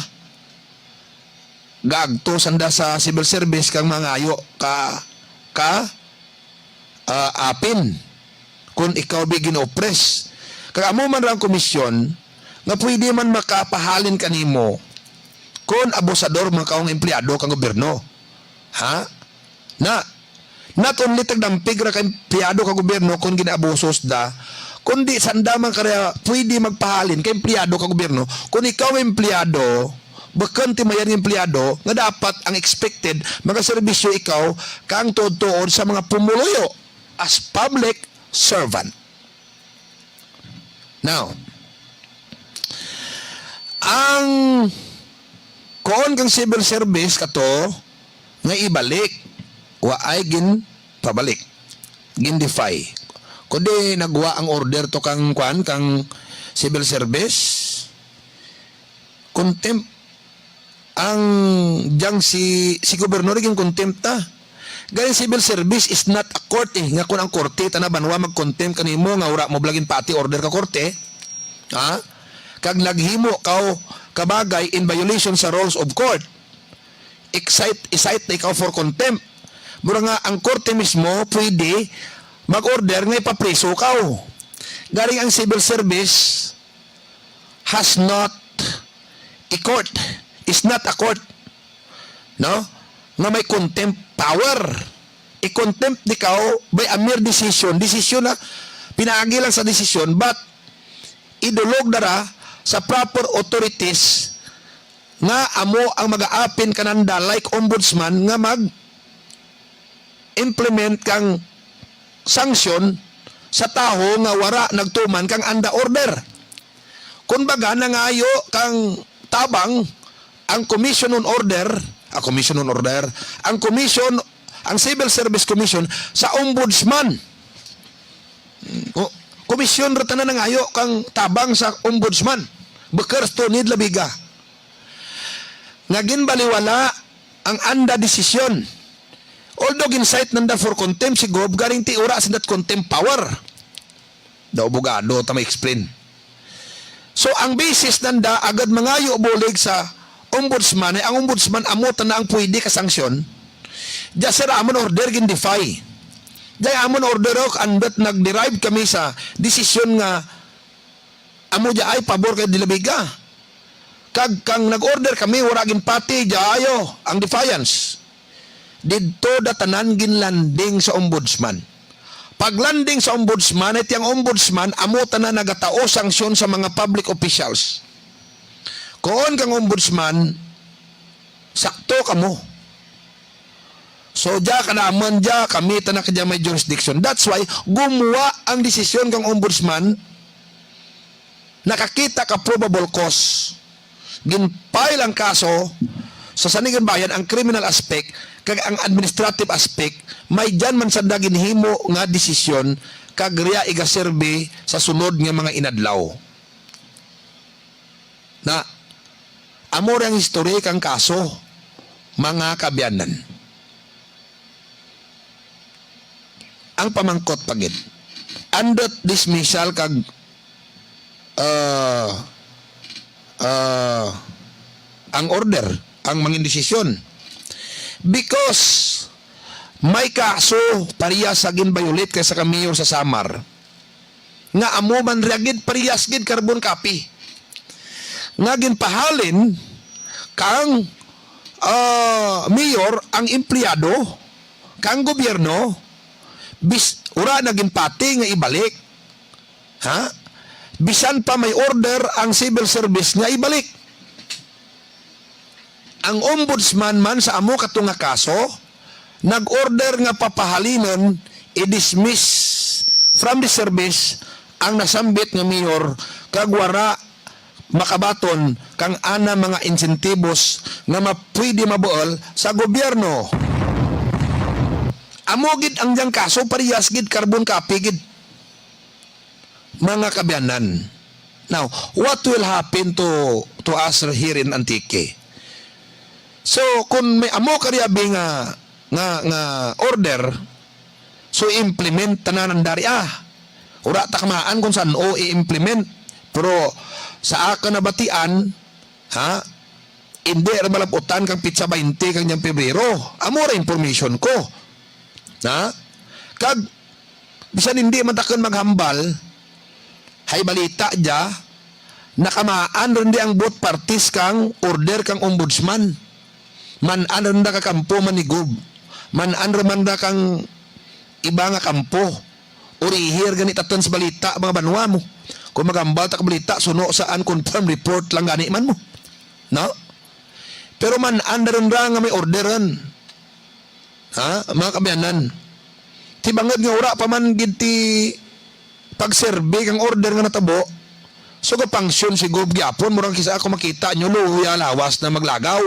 Gaagto sanda sa civil service kang mangayo ka, ka, ah, apin kung ikaw bi gin-oppress. Kag amo man ra ang komisyon nga pwede man makapahalin kanimo kung abusador man ka nga empleyado kang gobyerno. Ha? Na, not only tagdampig ra ka empleyado ka gobyerno kung gin-abuso sanda, kundi sanda man kara pwede magpahalin ka empleyado ka gobyerno. Kung ikaw empleyado, bukon ti mayan nga empleyado nga dapat ang expected, magaserbisyo ikaw kang tuod-tuod sa mga pumuluyo as public servant. Now, ang kuon kang civil service kato nga ibalik, wa ay ginpabalik, gin-defy. Kundi nagwa ang order to kang kuan, kang civil service, contempt ang diyang si, si gobernador gin-contempt ta. Gani, civil service is not a court, eh, nga kung ang korte tana banwa mag-contempt kanimo nga wala mo bala ginpati order ka korte, ha? Kag naghimo ka kabagay in violation sa rules of court, excite, i-cite na ikaw for contempt. Mura nga ang korte mismo pwede mag-order nga ipapriso ka. Gani, ang civil service has not a court, is not a court, no? Nga may contempt power. I-contempt di ka by a mere decision. Decision na, pinaagi lang sa decision, but idulog na ra sa proper authorities nga amo ang mag-aapin kananda, like ombudsman, nga mag-implement kang sanction sa tawo nga wara nagtuman kang anda order. Kun baga, nangayo kang tabang ang Commission on Order, ah, Commission on Order, ang Commission, ang Civil Service Commission sa Ombudsman. O, komisyon ra tanan nangayo kang tabang sa Ombudsman. Bukers to need labiga. Nga ginbaliwala ang anda desisyon. Although gin-cite nanda for contempt si Gob, garing ti ura sa that contempt power. Daw abogado ta may explain. So, ang basis nanda agad mangayo bulig sa ombudsman, ay ang ombudsman amo ta na ang pwede ka sanksyon. Diya sir, amon order gin-defy. Diya amon order, ok, and that nag-derive kami sa desisyon nga amo diya ay pabor kay Delaviga. Kag kang nag-order kami, wala ginpati diya ayo ang defiance. Didto da tanan ginlanding sa ombudsman. Paglanding sa ombudsman, ay ti ang ombudsman amo tanan nagatao sanksyon sa mga public officials. Kuon kang ombudsman, sakto kamo. So, diya ka naman, diya kami tanan ka diya may jurisdiction. That's why gumuwa ang desisyon kang ombudsman. Nakakita ka probable cause. Gin-file ang kaso sa Sandiganbayan, ang criminal aspect kag ang administrative aspect, may diyan man sanda ginhimo nga desisyon kag riya igaserbi sa sunod nga mga inadlaw. Na, amo ra ang history kang kaso, mga kaabyanan. Ang pamangkot pa gid, andut dismissal kag, ah, ah, ang order, ang mangin desisyon. Because may kaso pareha sa gin-violate kay sa ka mayor sa Samar nga amo man ra gid, parehas gid carbon copy nga ginpahalin kang, ah, mayor ang empleyado kang gobyerno, bis-, wala na ginpati nga ibalik. Ha? Bisan pa may order ang civil service nga ibalik. Ang ombudsman man sa amo kato nga kaso, nag-order nga papahalinon, i-dismiss from the service ang nasambit nga mayor kag wara makabaton kang ana mga insentibos nga mapwede mabuol sa gobyerno. Amo gid ang diyang kaso, parehas gid, carbon copy gid, mga kaabyanan. Now, what will happen to, to us here in Antique? So, kung may amo kariabi nga, nga, nga order, so implement tanan ang dari, ah. Wala ta kamaan kung san-o i-implement. Pero sa akon nabatian, ha, hindi ra malabutan kang pitsa baynte kang diyang Pebrero. Amo ra information ko. Ha? Kag, bisan hindi man ta kon maghambal, hay balita dya, nakamaan rin di ang both parties kang order kang ombudsman. Man-an rin da ka kampo man ni Gob. Man-an ra man da kang iba nga kampo. Urihi ra gani ta ton sa balita, mga banwa mo. Kung maghambal ta ka balita, suno sa unconfirmed report lang gani man mo. No? Pero man-an da rin ra nga may orderan. Ha? Mga kaabyanan. Ti bangod nga wala pa man gid ti pag-survey kang order nga natabo. So, gapangsyon si Gob gyapon, murag kisa ako makita nyo, luya lawas na maglagaw.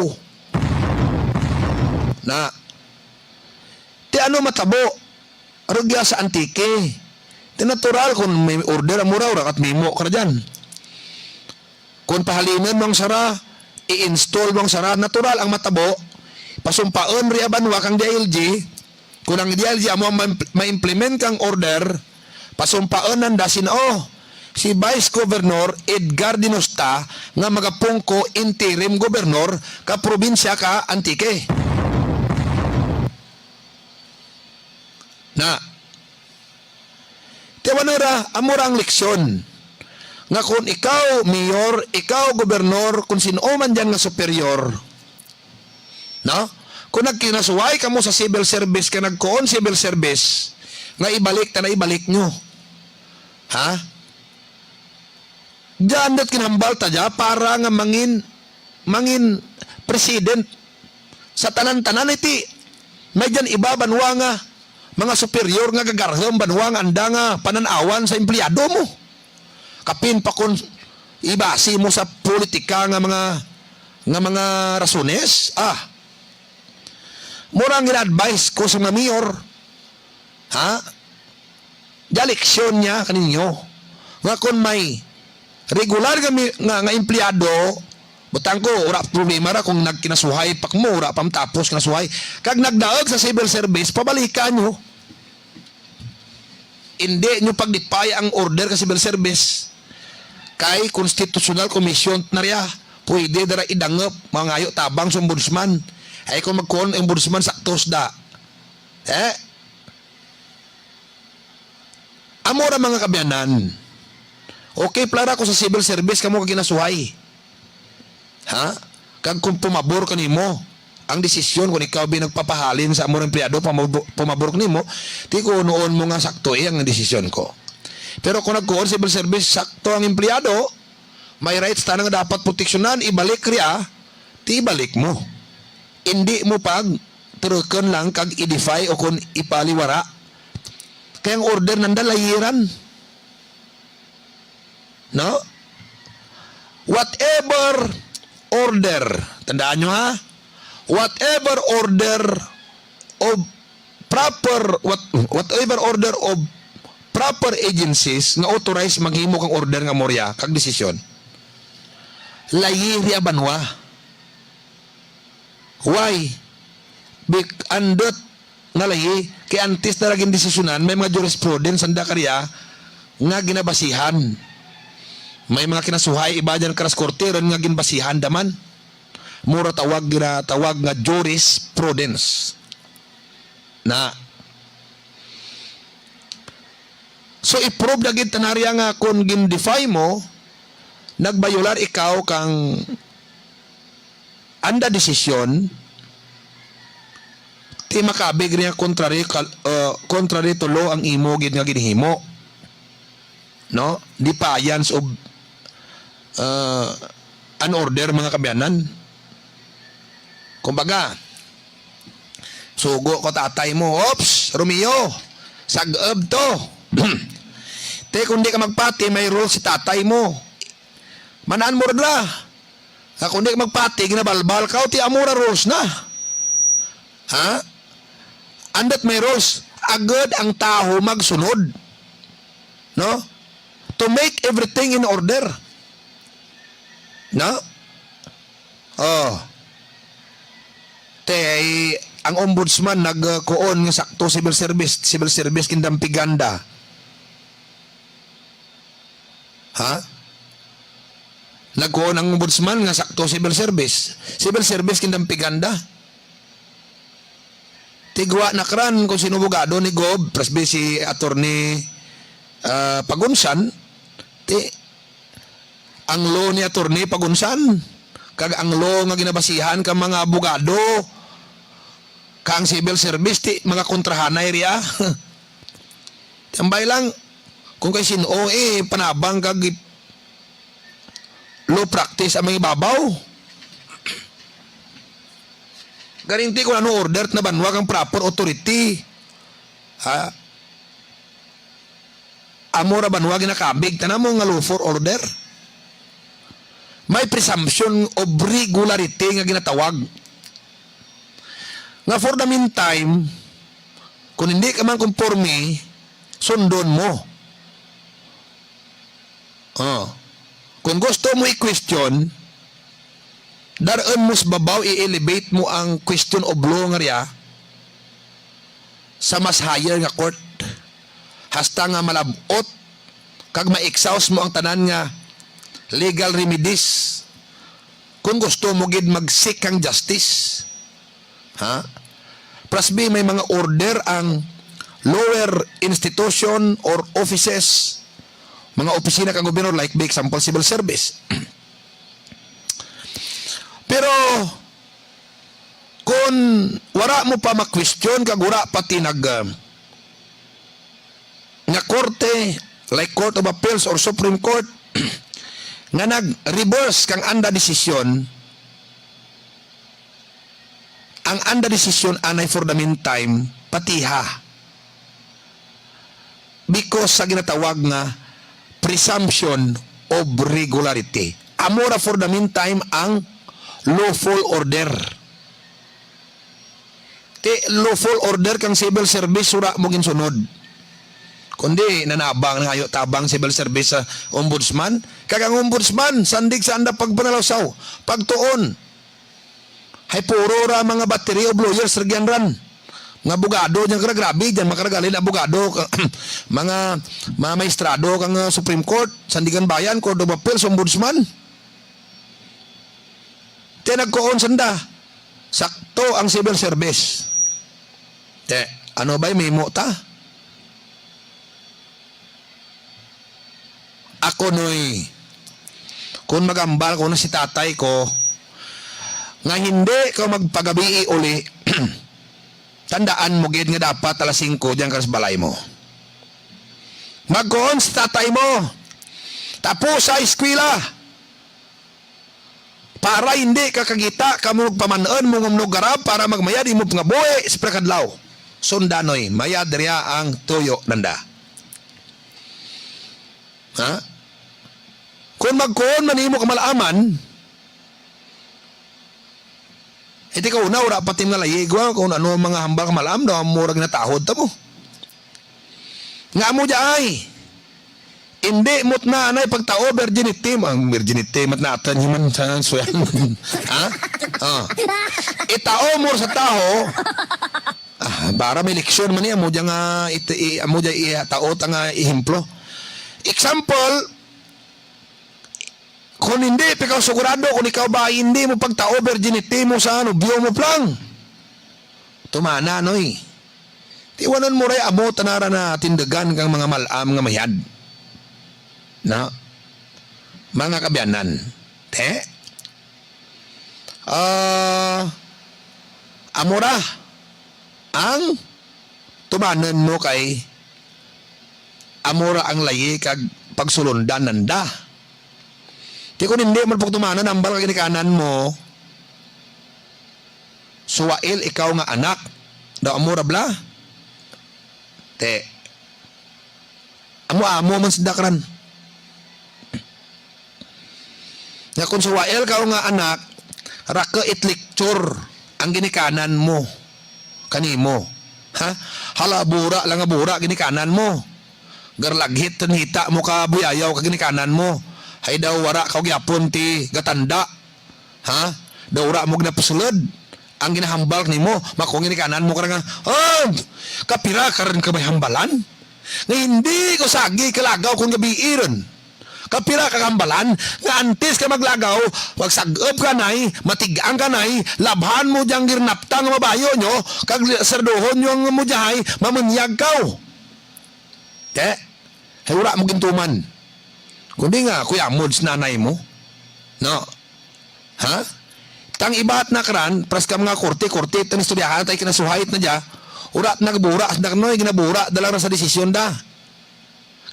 Na, ti ano matabo? Rugya sa Antique. Ti natural kung may order ang mura, ura kat mimo ka na dyan. Kung pahalinan mo ang sara, i-install mo ang sara, natural ang matabo. Pasumpaon ri abanwa kang D I L G, kung ang D I L G amo ang ma-, ma-implement kang order, pasumpaon nanda sin, oh, si Vice Governor Edgar Denosta nga magapungko interim governor ka probinsya ka Antique. Na, tiyawan ra, amo ra ang leksyon. Nga kung ikaw, mayor, ikaw, gobernor, kung sino man dyan nga superior, no? Kung nagkinasuway kamo sa civil service, ka nagkuon civil service, nga ibalik ta na ibalik nyo. Ha? Diyan dat kinahambal ta dya para nga mangin, mangin president sa tanan-tanan iti. May dyan iba banwa nga mga superior nga gagarham banwa nga anda nga panan-awan sa empleyado mo. Kapin pa kon ibasi mo sa politika nga mga, nga mga rasones, ah. Mura ang gina-advise ko sa mga mayor, ha? Dya leksyon niya kaninyo. Nga kung may regular nga, mi-, nga, nga empleyado, butang ko, wala problema ra kung nagkinasuhay pa mo, wala pa matapos kinasuhay. Kag nagdaog sa civil service, pabalikan nyo. Hindi nyo pagdipay ang order ka civil service. Kay Constitutional Commission na riya, pwede dara idangop, mangayo tabang sa ombudsman. Ay kung magkuon ang ombudsman, saktos da. Eh? Amo ra, mga kaabyanan. Okay, plara ko sa civil service, kamo ka ginasuhay. Ha? Kag kung pumabor ka nimo, ang desisyon kung ikaw bi nagpapahalin sa amo ra empleyado, pamabo-, pumabor ka nimo, ti ko noon mo nga sakto, eh, ang desisyon ko. Pero kung nagkuon civil service, sakto ang empleyado, may rights tana nga dapat proteksyonan, ibalik riya, ti ibalik mo. Hindi mo pag turukon lang kag i-defy o kung ipaliwara. Kaya ang order nanda layiran. No? Whatever order, tandaan nyo ha, whatever order of proper, what, whatever order of proper agencies nga authorized maghimo kang order nga morya kag desisyon, layi ria banwa. Why? Bik-, andot nga layi, kay antes na ra gindesisyonan, may mga jurisprudence anda kariya nga ginabasihan. May mga kinasuhay, iba dyan karas korte, ron nga ginbasihan daman. Mura tawag, ginatawag nga jurisprudence. Na. So, i-prove na gid tanarya nga kung gin-defy mo, nagbayular ikaw kang anda desisyon, Ti makabig niya contrary kal-, uh, contrary to law ang imo gid nga ginhimo. No? Defiance of, uh, an order, mga kaabyanan. Kumbaga, sugo ko tatay mo, "Ops, Romeo, sag-eb to." Te, kung di ka magpati, may rules si tatay mo. Manaan mo ra. Nga kung di ka magpati, ginabalbal ka, o ti amo ra rules na. Ha? And that may rules, agud ang tawo magsunod. No? To make everything in order. No? Oh. Te, ang ombudsman nagkuon nga sakto civil service, civil service kindampiganda. Ha? Nagkuon ang ombudsman nga sakto civil service. Civil service kindampiganda. Tigwa na kran kung sino abogado ni Gob, presbi si Attorney, ah, Pagunsan, ti, ang law ni Attorney Pagunsan, kag ang law nga ginabasihan ka mga abogado, ka ang civil service, ti, mga kontrahanay riya. Tambay lang, kung kay sin-o, eh, panabang kag law practice ang mga ibabaw. Garinti kung ano order na banwa kang proper authority. Ha? Amo ra banwa ginakabig, tanamo nga lawful order. May presumption of regularity nga ginatawag. Nga for the meantime, kung hindi ka man konforme, sundon mo. Oh. Kung gusto mo i-question, dar-on mo sa babaw, i-elevate mo ang question of law nga riya sa mas higher nga court, hasta nga malab-ot kag ma-exhaust mo ang tanan nga legal remedies. Kung gusto mo gid mag-seek kang justice, ha? Plus B, may mga order ang lower institution or offices, mga opisina kang gobyerno, like, by example, civil service. Pero kung wala mo pa ma-question kag wala pa tinag, uh, nga korte, like Court of Appeals or Supreme Court, nga nag-reverse kang anda desisyon, ang anda desisyon anay for the meantime, patiha. Because sa ginatawag nga presumption of regularity. Amo ra for the meantime ang lawful order. Ti lawful order kang civil service, wala mo ginsunod. Kundi nanabang, nangayo tabang civil service sa ombudsman. Kag ang ombudsman, sandig sa anda pagpanalawsaw, pagtuon. Hay puro ra mga battery of lawyers ra gyan ran. Mga abogado dyan, kara, grabe dyan, makaragalin abogado, mga, mga maestrado kang, uh, Supreme Court, Sandiganbayan, Court of Appeals, Ombudsman. Ti nagkuon sanda, sakto ang civil service. Ti, ano ba'y memo ta? Ako, Noy, kung magambal ko na si tatay ko, nga hindi ka magpagabii uli, tandaan mo gid nga dapat alas singko diyan ka sa balay mo. Magkuon si tatay mo, tapos sa eskwela, para hindi ka kagita, kamo magpaman-on, mungumnog garab, para magmayad imo nga buhi sa prekadlaw. Sundanoy, mayad riya ang tuyo nanda. Ha? Kung magkuon man imo kamalaman, iti ka una, wala pa tim nga layig, wa, kung ano ang mga hambal kamalam, daw murag natahod ta mo. Nga amo di ay, hindi mo na anay pagtao virginity mo. Ang virginity, mat natin human sa suyan. Ha? Oh. Itao mo sa tao, ah, para may leksyon man niya, amo dyan nga, it, i, amo dyan itao ta nga ehemplo. Example, kung hindi pa ikaw sigurado kung ikaw ba hindi mo pagtao virginity mo sa nobyo mo pa lang. Tumana, Noy. Tiwanon mo ray amo tanara na tindagan kang mga malam nga mayad. Na? Mga kabyanan. Te? Ah, amo ra. Ang tumanan mo kay amo ra ang layi kag pagsulundan nanda. Ti kun hindi man pagtumanan hambal ka ginikanan mo, suwail ikaw nga anak. Daw amo ra bala. Te. Amo-amo man sila karan. Nga kung suwail ka nga anak, raka it lecture ang ginikanan mo kanimo. Ha? Hala, bura lang nga bura ginikanan mo. Garlaghit tan hita mo ka buyayaw ka ginikanan mo. Hay daw wara ka gyapon ti gatanda. Ha? Daw wara mo ginapasulod. Ang ginahambal nimo, makong ginikanan mo ka nga, "Ah, kapira ka rin ka may hambalan? Nga hindi ko sagi kalagaw kung gabi iron. Kapira ka hambalan, nga antes ka maglagaw, magsag-up ka nay, matigang ka nay, labhan mo diyang girnapta nga mabayo nyo, kag li-, sarduhon nyo ang mujahay, mamunyag kaw." Te, hay wala mo gintuman. Kundi nga, kuya mo, sa nanay mo. No? Ha? Tang ibat na karan, pras ka mga korte, korte, tan istoryahan, tay kinasuhayt na dya, urat nagbura, sa daknoy, ginabura, dalang ra sa desisyon da.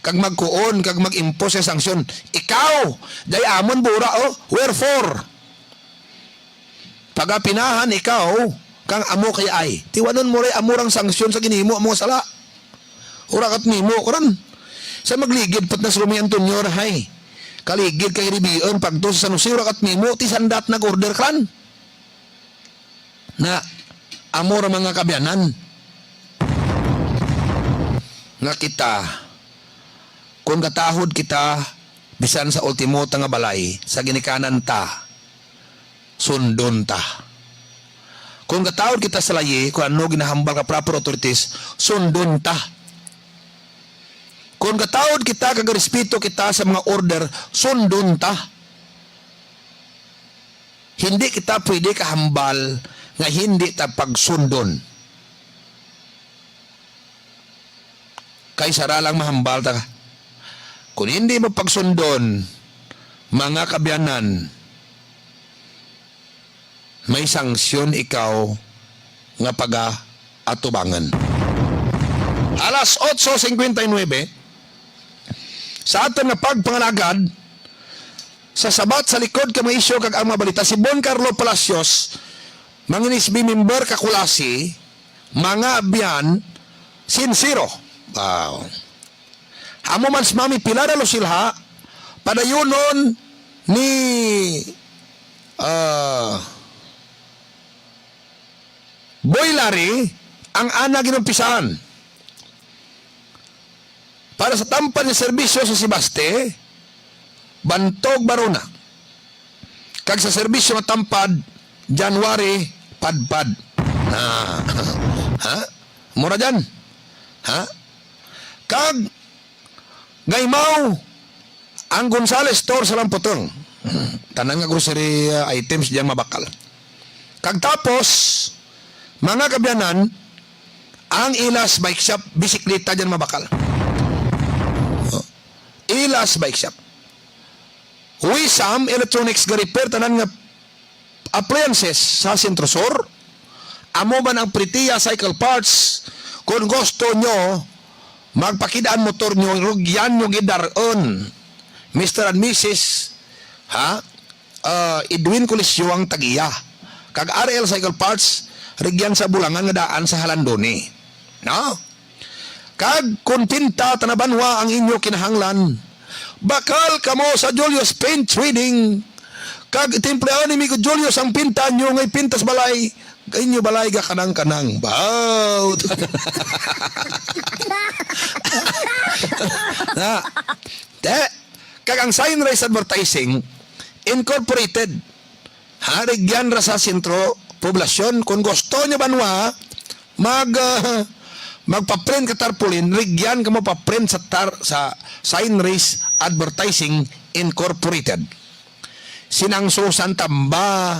Kag magkuon, kag mag-impose sa sanksyon. Ikaw, day amon bura, oh, wherefore? Pagapinahan ikaw, kang amo kay ay. Tiwanon mo ray amo rang sanksyon sa ginimo, amo nga sala. Ura kat nimo, karon. Sa magligid pat na sa Romy Antonio, rahay. Kaligid kay Ribion, pagto sa San Jose, ura kat nimo, ti sandat nag-order, karon. Na, amo ra mga kabyanan. Nga kita, kung gatahod kita, bisan sa ultimo ta nga balay, sa ginikanan ta, sundon ta. Kung gatahod kita sa layi, kung ano ginahambal ka proper authorities, sundon ta. Kung gatahod kita, kag respeto kita sa mga order, sundon ta. Hindi kita pwede kahambal nga hindi ta pagsundon. Kay sara lang mahambal ta. Kung hindi mo pagsundon, mga kabyanan, may sanksyon ikaw nga pagaatubangan. Alas otso cincuenta y nueve, sa aton nga pagpangalagad, sa sabat sa likod ka mga isyu kag ang mga balita, si Bon Carlo Palacios, mga N S B member ka Culasi, mga abyan, sinsero. Wow. Amo man si Mami Pilar Lusilha, padayunon ni, ah, Boy Larry, ang ana ginumpisahan. Para sa tampad nga serbisyo sa Sebaste, Bantog Barona. Kag sa serbisyo nga tampad, January, Padpad. Ah. Ha? Mura dyan. Ha? Kag Gaymaw, ang Gonzales Store sa Lamputong. Tanan nga grocery, uh, items dyan mabakal. Kag tapos, mga kabyanan, ang Ilas Bike Shop, bisikleta dyan mabakal. Oh. Ilas Bike Shop. Wisam Electronics ga-repair tanan nga appliances sa Centro Sur. Amo man ang Pritia Cycle Parts. Kung gusto nyo magpakidaan motor nyo, rugyan nyo gidar-on. Mister and Missus, ha? Ah, Edwin Colisio ang tagiya. Kag R L Cycle Parts, rugyan sa Bulangan nga daan sa Jalandoni. No? Kag kon pinta tanabanwa ang inyo kinahanglan, bakal kamo sa Julius Paint Trading. Kag timplaon ni Migo Julius ang pinta nyo ngay pintas balay, inyo balay ga kanang-kanang. Baw! Na, te, kag ang Sign Race Advertising Incorporated, ha, rugyan ra sa sentro poblasyon. Kung gusto nyo banwa, mag, ah, magpa-print ka tarpaulin, rugyan kamo pa-print sa tar-, sa Sign Race Advertising Incorporated. Sinang Susan Tamba,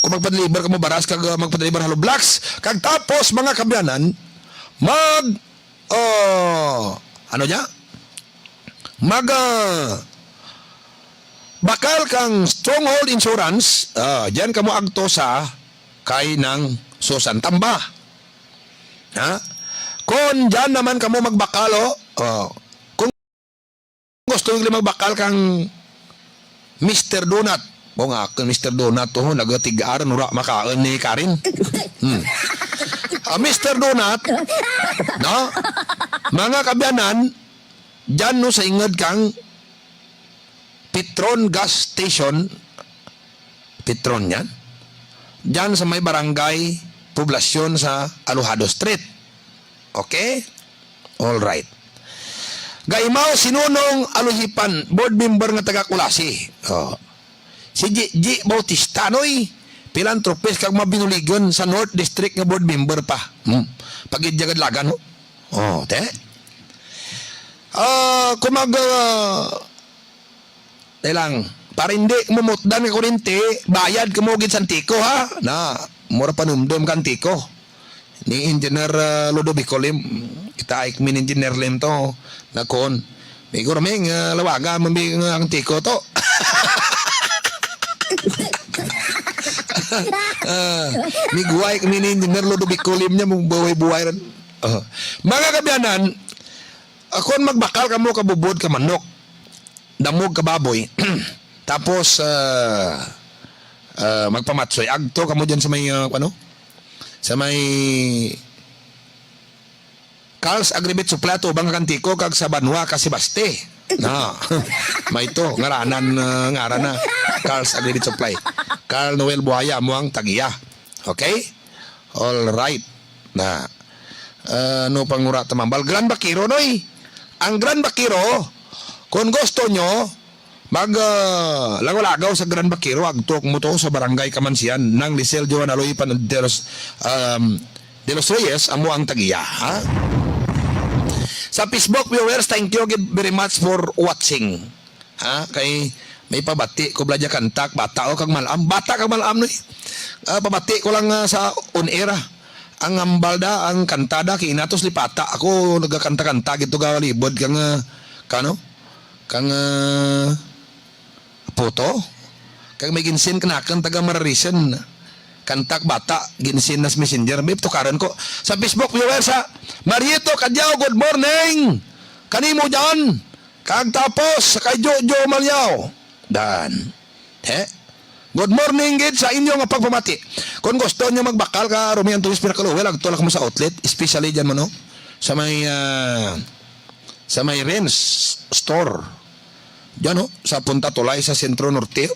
kung magpa-deliver kamo baras kag, ah, magpa-deliver hollow blocks, kag tapos, mga kabyanan, mag, oh, ano niya? Mag, ah, bakal kang Stronghold Insurance, ah, diyan kamo agto sa kay nang Susan Tamba. Ha? Kon dyan naman kamo magbakal, oh, oh. Kung gusto nyo magbakal kang Mister Donut, o nga, kang Mister Donut, oh, nagatigaran, ura makaon ni Karen. Hmm. Ah, Mister Donut, no? Mga kabyanan, dyan, no, sa ingod kang Petron gas station, Petron yan. Diyan sa may barangay Poblacion sa Alojado Street. Okay? All right. Gaimaw si Nonong Aluhipan, board member nga taga Culasi. Oh. Si Gigi Bautista, noy, philanthropist kag mabinuligon sa North District nga board member pa. Hmm. Pagidya Gadlagan, no? Oh, te. Ah, kung mag, ah, Te lang, para hindi mo mutdan nga kuryente, bayad ka mo gid sa Antico, ha? Na, mura panumdom ka Antico. Ni Engineer, ah, Ludovico Lim. Kita ay min Engineer Lim to. Nakon. May gurming, ah, lawaga, mami, nga Antico to. Ah, miguway kami ni Engineer Ludovico Lim niya, mong buhay-buhay rin. Ah. Mga kabyanan, akon magbakal kamo kabubod ka manok. Damog ka baboy. Tapos, ah, ah, magpamatsoy. Agto kamo dyan sa may, ah, ano? Sa may Carl's Agrivet Supply, atubang ka Antico, kag sa Banwa ka Sebaste. Na, may to, ngaranan, ah, ngaran na. Carl's Agrivet Supply. Carl Noel Buaya, mo ang tagiya. Okay? All right. Na, ah, ano pang ura tamambal? Grand Vaquero, noy. Ang Grand Vaquero, kung gusto nyo, mag, ah, lagaw-lagaw sa Grand Vaquero, agtok mo to sa Barangay Kamansian, nang Lisel Joan Aloy Pan-, de los, um, de los Reyes, amo ang tagiya, ha? Sa Facebook viewers, thank you gid very much for watching. Ha? Kay may pabati ko bala dya kantak, bata o kag malam. Bata kag malam, no? Ah, pabati ko lang, ah, sa on air, ah. Ang hambal da, ang kanta da, kinatos lipata. Ako nagakanta-kanta, gito gawalibod kang, ah, kano? Kang, ah, puto? Kag may ginsin kanakan taga Mararison. Kantak bata, ginsin nas messenger. May tukaran ko. Sa Facebook viewers, ha? Marieto Cadiao, good morning. Kanimo dyan. Kag tapos, sa kay Jojo Malyaw. Dan. He? Good morning gid sa inyo nga pagpamati. Kung gusto nyo magbakal ka, Romy Antunes Pinakaluwel, agto lang mo sa outlet, especially dyan mo, no? Sa may, ah, sa may Renz Store. Dyan, no? Sa Punta Tulay, sa Sentro Norte.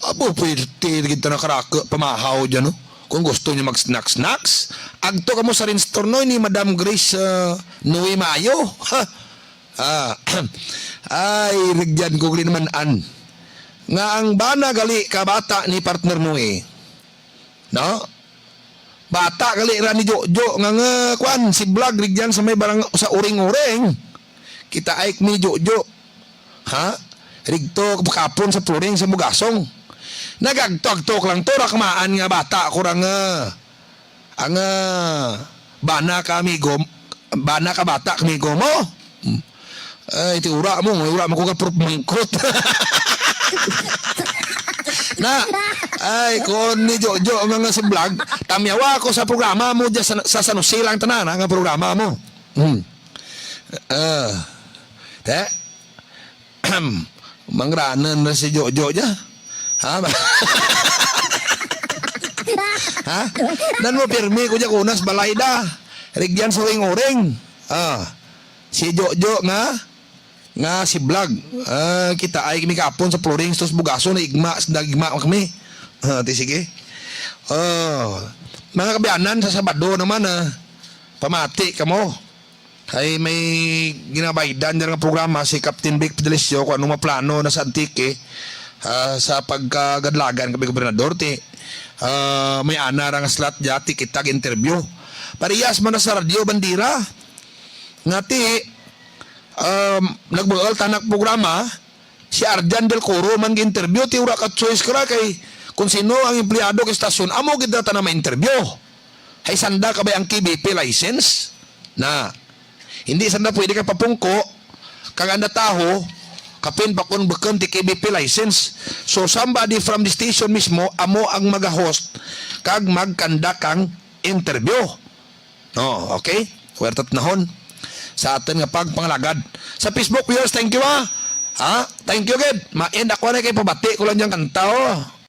Abo, pwerte gid ta nakarako, pamahaw dyan, no? Kung gusto nyo mag-snacks-snacks, agto kamo sa Renz Store, no? Ni Madam Grace, ah, Noe Mayo. Ha? Ah, ay, rigyan ko rin naman an. Nga ang bana gali ka bata ni partner Noe. No? Bata gali ra ni Jojo nga, nga, kwan, si Vlog rigyan sa may barang, sa Uring-Uring. Kita ay ni Jojo. Ha? Rigto kapon sa Puring sa Bugasong. Nagagtok-tok lang to, rakmaan nga bata ko ra nga. Ang, ah, bana ka amigo, bana ka bata ka amigo mo. Hmm. Ay, ti ura mo, ura mo ko ka proof mangkot. Na, ay, kon ni Jojo, mga si Vlog, tamyawa ako sa programa mo dyan sa, sa San Jose lang tanan, nga programa mo. Hmm. Ah. Te? Mangranan na si Jojo dya. Ha? Ha? Nan mo pirmi ko dya kunas balay da. Rigyan sa uring-uring. Ah. Si Jojo nga, nga si Vlog. Ah, kita ay kami kapon sa Florings, tos Bugaso, na igma, na igma kami. Ah, di sige. Oh. Mga kabiyanan, sa Sabado naman, ah, pamati kamo. Ay may ginabaydan dyan nga programa si Captain Vic Fedelicio kung anong maplano na sa Antique, ah, sa pagkagadlagan kami gobernador ti, ah, may ana ra nga slot dya ti kita interview. Parehas man na sa Radyo Bandera nga ti, um, nagbuol tanak programa, si Arjan Del Coro man gi-interview, ti wala ka choice ka ra kay kung sino ang empleyado kay stasyon, amo gid ra tanan ma-interview. Hay sanda ka ba ang K B P license? Na, hindi sanda pwede ka papungko, kag anda taho, kapin pa kung bukon ti K B P license. So, somebody from the station mismo, amo ang mag-host, kag mag-conduct kang interview. Oh, okay? Werta tanahon sa aton nga pagpangalagad. Sa Facebook viewers, thank you, ah. Ha? Thank you, gid. Ma-end ako na kay pabati ko lang diyang kanta, oh.